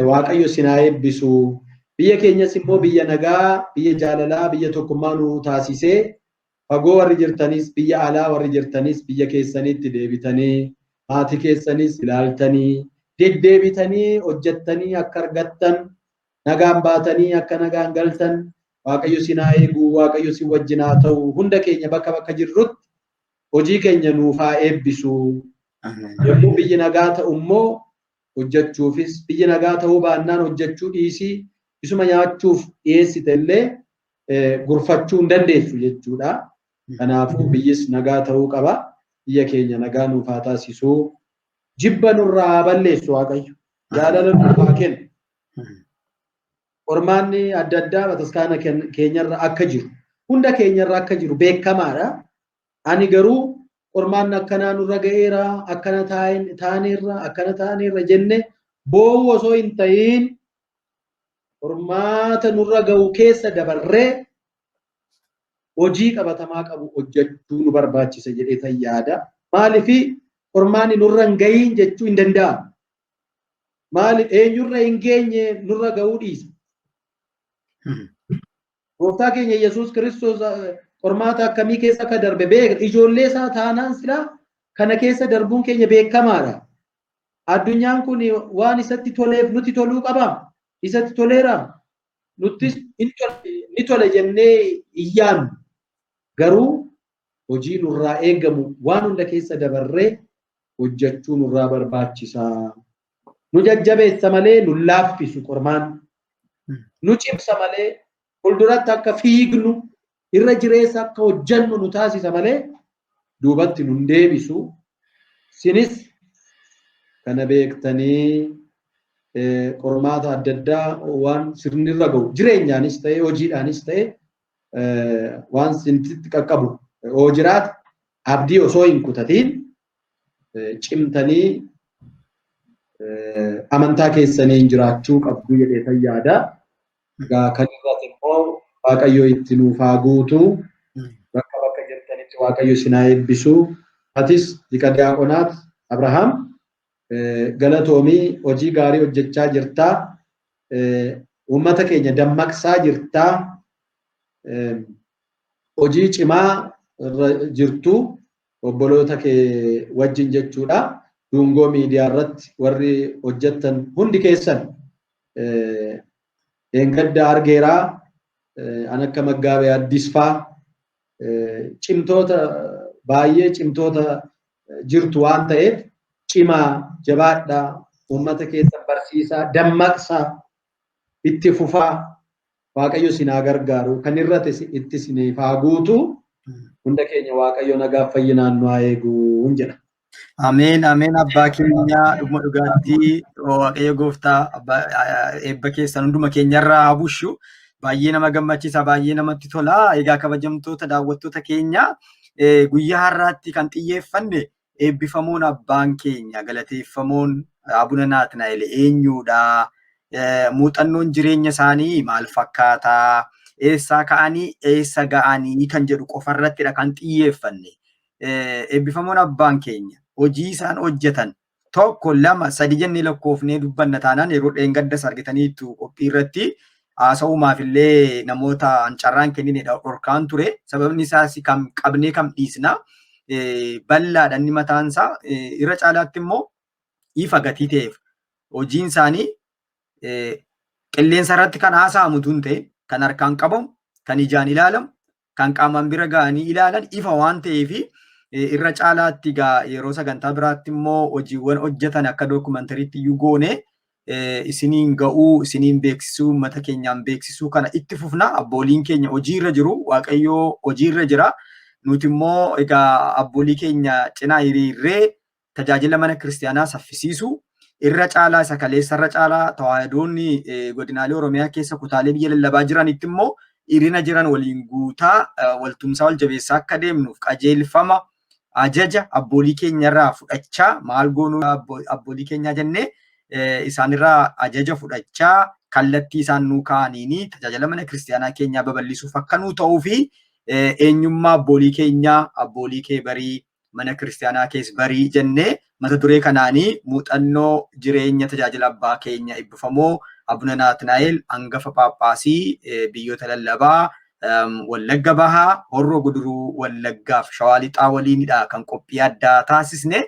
Waaqayyo sin haa eebbisu. Biyya keenyas immoo biyya nagaa, biyya jaalalaa, biyya tokkummaa nu taasisee, fagoo warri jirtanis, biyya alaa warri jirtanis biyya keessanitti deebitanii Maatii keessanis ilaaltanii deddeebitanii hojjettanii akka argattan nagaan baatanii akka nagaan galtan Waaqayyo sin haa eegu, Waaqayyo sin wajjin haa ta'u. Hunda keenya bakka bakka jirrutti hojii keenya nuuf haa eebbisu. Yommuu biyyi nagaa ta'u immoo hojjechuufis biyyi nagaa ta'uu baannaan hojjechuu dhiisii isuma nyaachuuf dhiyeessite illee gurfachuu hin dandeessu jechuudha. Kanaafuu biyyis nagaa ta'uu qaba. Biyya keenya nagaa nuuf haa taasisu. Jibba nurraa haa balleessu Waaqayyo. Jaalala nuuf haa kennu. Qormaanni adda addaa bataskaana keenyarra akka jiru, hunda keenyarra akka jiru beekamaadha. Ani garuu qormaanni akkanaa nurra ga'eera, akkana taaneerra, akkana taaneerra jenne boo'uu osoo hin ta'iin qormaata nurra ga'u keessa dabarree hojii qabatamaa qabu hojjechuu nu barbaachisa jedhee tan yaada. Maaliif qormaanni nurra hin ga'iin jechuu hin danda'amu. Maali eenyurra hin geenye nurra ga'uu dhiisa. Gooftaa keenya Yesuus Kiristoos qormaata akkamii keessa akka darbe beekna. Ijoollee isaa taanaan silaa kana keessa darbuun keenya beekamaadha. Addunyaan kun waan isatti toleef nuti toluu qabaa? Isatti toleeraa? Nuttis ni tole jennee hin yaadnu. Garuu hojii nurraa eegamu waan hunda keessa dabarree hojjechuu nurraa barbaachisa. Nu jajjabeessa malee nu laaffisu qormaan. Nu cimsa malee fuulduratti akka fiignu irra jireessa akka hojjennu nu taasisa malee duubatti nun deebisu. Sinis kana beektanii qormaata adda addaa waan sirnirra gahu jireenyaanis ta'e hojiidhaanis ta'e waan sinitti qaqqabu yoo jiraate abdii osoo hin kutatiin cimtanii amantaa keessaniin jiraachuu qabdu jedhee yaada. Egaa kan irratti immoo Waaqayyo itti nuuf haa guutu. Bakka bakka jirtanitti Waaqayyo isin haa eebbisu. Atis liqa diyaaqonaat Abrahaam galatoomii hojii gaarii hojjechaa jirtaa. Uummata keenya dammaqsaa jirtaa. Hojii cimaa irra jirtu obboloota kee wajjin jechuudha. Dungoo miidiyaa irratti warri hojjettan hundi keessan eengadda argeeraa an akka Maggaabee Addis faa cimtoota baay'ee cimtoota jirtu waan ta'eef cimaa jabaadhaa uummata keessan barsiisaa dammaqsaa itti fufaa Waaqayyo isin haa gargaaru kan irrate itti isiniif haa guutu hunda keenya Waaqayyo nagaaf fayyinaan nu haa eegu jedha. Ameen ameen abbaa keenya dhuguma dhugaatti Waaqayyo gooftaa eebba keessan hunduma keenyarraa haa bushu. Baay'ee nama gammachiisa baay'ee namatti tola. Egaa kabajamtoota daawwattoota keenya guyyaa har'aatti kan xiyyeeffanne eebbifamoon abbaan keenya galateeffamoon Abuna Naatnaa'el eenyuudha? Muuxannoon jireenya isaanii maal fakkaataa? Eessaa ka'anii eessa ga'anii kan jedhu qofarrattidha kan xiyyeeffanne. Eebbifamoon abbaan keenya hojii isaan hojjetan tokko lama sadi jennee lakkoofnee dubbanna taanaan yeroo dheengaddas argitaniittu qophii irratti haasa'umaaf illee namoota carraan kenninedha dhorkaan ture. Sababni isaas kam qabnee kam dhiisna. Bal'aadha inni mataan isaa irra caalaatti immoo ifa gatii ta'eef hojiin isaanii qilleensa irratti kan haasa'amu tun ta'e kan harkaan qabamu kan ijaan ilaalamu kan qaamaan bira ga'anii ilaalan ifa waan ta'eef irra caalaatti egaa yeroo sagantaa biraatti immoo hojiiwwan hojjetan akka dookumantariitti iyyuu goone isiniin ga'uu isiniin beeksisuu uummata keenyaan beeksisuu kana itti fufna. Abbooliin keenya hojiirra jiru Waaqayyoo hojiirra jira. Nuti immoo egaa abboolii keenya cinaa hiriirree tajaajila mana kiristaanaa saffisiisuu irra caalaa isa kaleessa irra caalaa tawaahidoonni godinaalee Oromiyaa keessa kutaalee biyya lallabaa jiranitti immoo hirina jiran waliin guutaa waltumsaa wal jabeessaa akka deemnuuf qajeelfama ajaja abboolii keenyarraa fudhachaa maal goonuu abboolii keenyaa jennee isaanirraa ajaja fudhachaa kallattii isaan nuu kaa'aniini tajaajila mana kiristaanaa keenyaa babal'isuuf akka nuu ta'uu fi eenyummaa abboolii keenyaa abboolii kee barii mana kiristaanaa kees barii jennee mata duree kanaanii muuxannoo jireenya tajaajila abbaa keenya eebbifamoo Abuna Naatnaa'el hangafa Phaaphaasii biyyoota lallabaa Wallagga Bahaa, Horroo Guduruu Wallaggaaf Shawaa Lixaa waliinidha kan qophii addaa taasisne.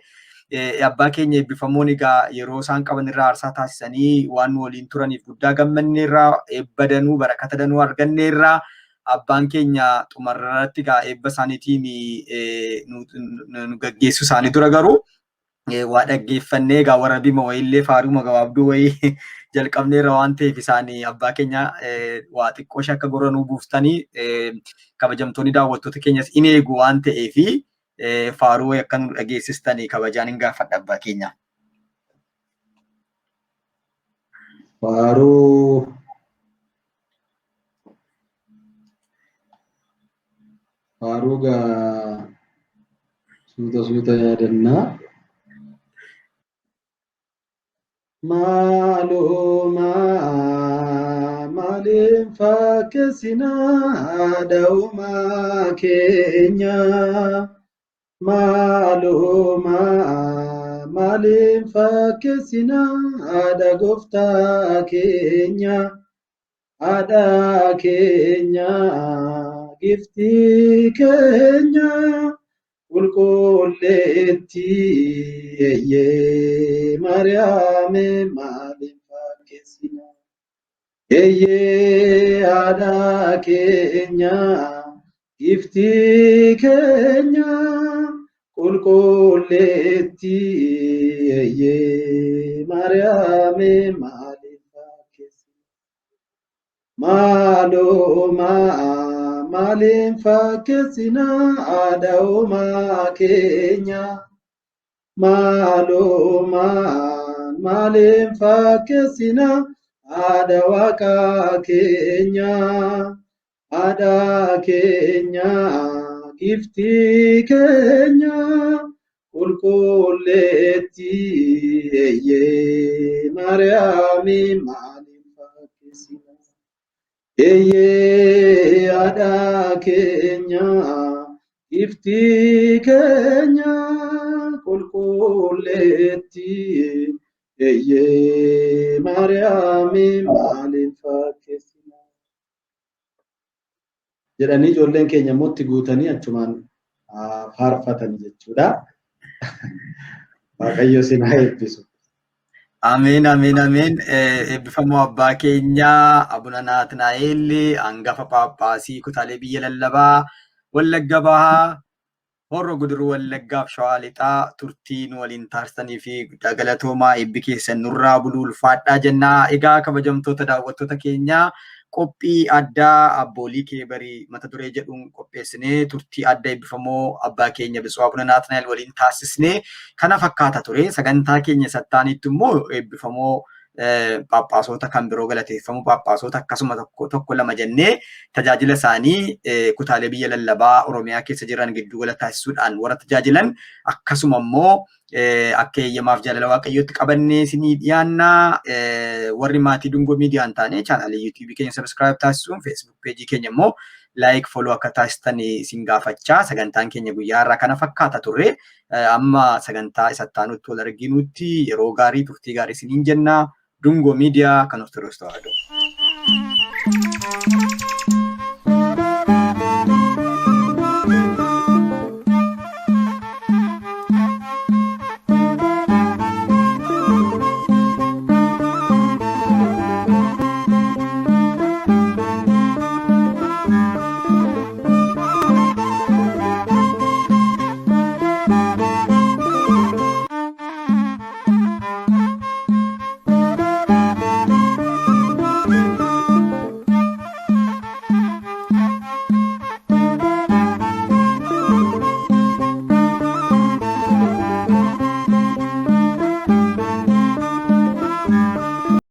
Abbaa keenya eebbifamoon egaa yeroo isaan qaban irraa aarsaa taasisanii waan nu waliin turaniif guddaa gammanneerraa, eebba danuu, barakata danuu arganneerraa. Abbaan keenya xumarratti egaa eebba isaaniitiin nu gaggeessuu isaanii dura garuu waa dhaggeeffannee egaa warra bima wayiillee faaruma gabaabduu wayii jalqabneerra waan ta'eef isaanii abbaa keenya waa xiqqoo ishee akka gurra nuu buuftanii kabajamtoonni daawwattoota keenyas in eegu waan ta'eefi faaruu wayii akka nu dhageessistanii kabajaan hin gaafadha abbaa keenya. Faaruu faaruu gaa suuta suuta yaadannaa. Maaluma maaliin fakkeessinaa dha'uma keenya? Maaluma maaliin fakkeessinaa haadha gooftaa keenya? Haadha keenya giftii keenya qulqulleetti eeyyee Maariyaame maaliin fakkeessinaa? Eeyyee haadha keenya giftii keenya qulqulleetti eeyyee Maariyaame maaliin fakkeessinaa? Maaluma maaliin fakkeessinaa haadha uumaa keenya? Maaluma maaliin fakkeessinaa haadha waaqa keenya? Haadha keenya giftii keenya qulqulleetti eeyyee Maariyaami maaliin fakkeessinaa? Eeyyee haadha keenya giftii keenya qulqulleetti eeyyee Maariyaami maaliin fakkeessinaa? Jedhanii ijoolleen keenya immoo itti guutanii achumaan faarfatan jechuudha. Waaqayyo isin haa eebbisu. Ameen, ameen, ameen. Eebbifamoo abbaa keenyaa Abuna Naatnaa'el hangafa Phaaphaasii kutaalee biyya lallabaa Wallagga Bahaa Horro Guduruu Wallaggaaf Shawaa Lixaa turtii nu waliin taasisanii fi guddaa galatoomaa, eebbi keessan nurraa buluu, ulfaadhaa jennaa. Egaa kabajamtoota daawwattoota keenyaa, qophii addaa abboolii keebarii mata duree jedhuun qopheessinee turtii adda eebbifamoo abbaa keenya Bitsuu Abuna Naatnaa'el waliin taasisnee kana fakkaata ture. Sagantaa keenya sattaanitti immoo eebbifamoo phaaphaasota kan biroo, galateeffamuu phaaphaasota akkasuma tokko tokko lama jennee tajaajila isaanii kutaalee biyya lallabaa Oromiyaa keessa jiran giddugala taasisuudhaan warra tajaajilan akkasuma immoo akka eeyyamaaf jaalala Waaqayyootti qabannee isinii dhiyaannaa. Warri maatii Dungoo Miidiyaan taane chaanaalii YouTube keenya subscribe taasisuun, Facebook peejii keenya immoo like, follow akka taasistan isin gaafachaa, sagantaan keenya guyyaa har'aa kana fakkaata turre. Amma sagantaa isa itti wal arginutti yeroo gaarii, turtii gaarii isiniin jenna. Dungoo Miidiyaa kan Ortodoks Tawaahidoo.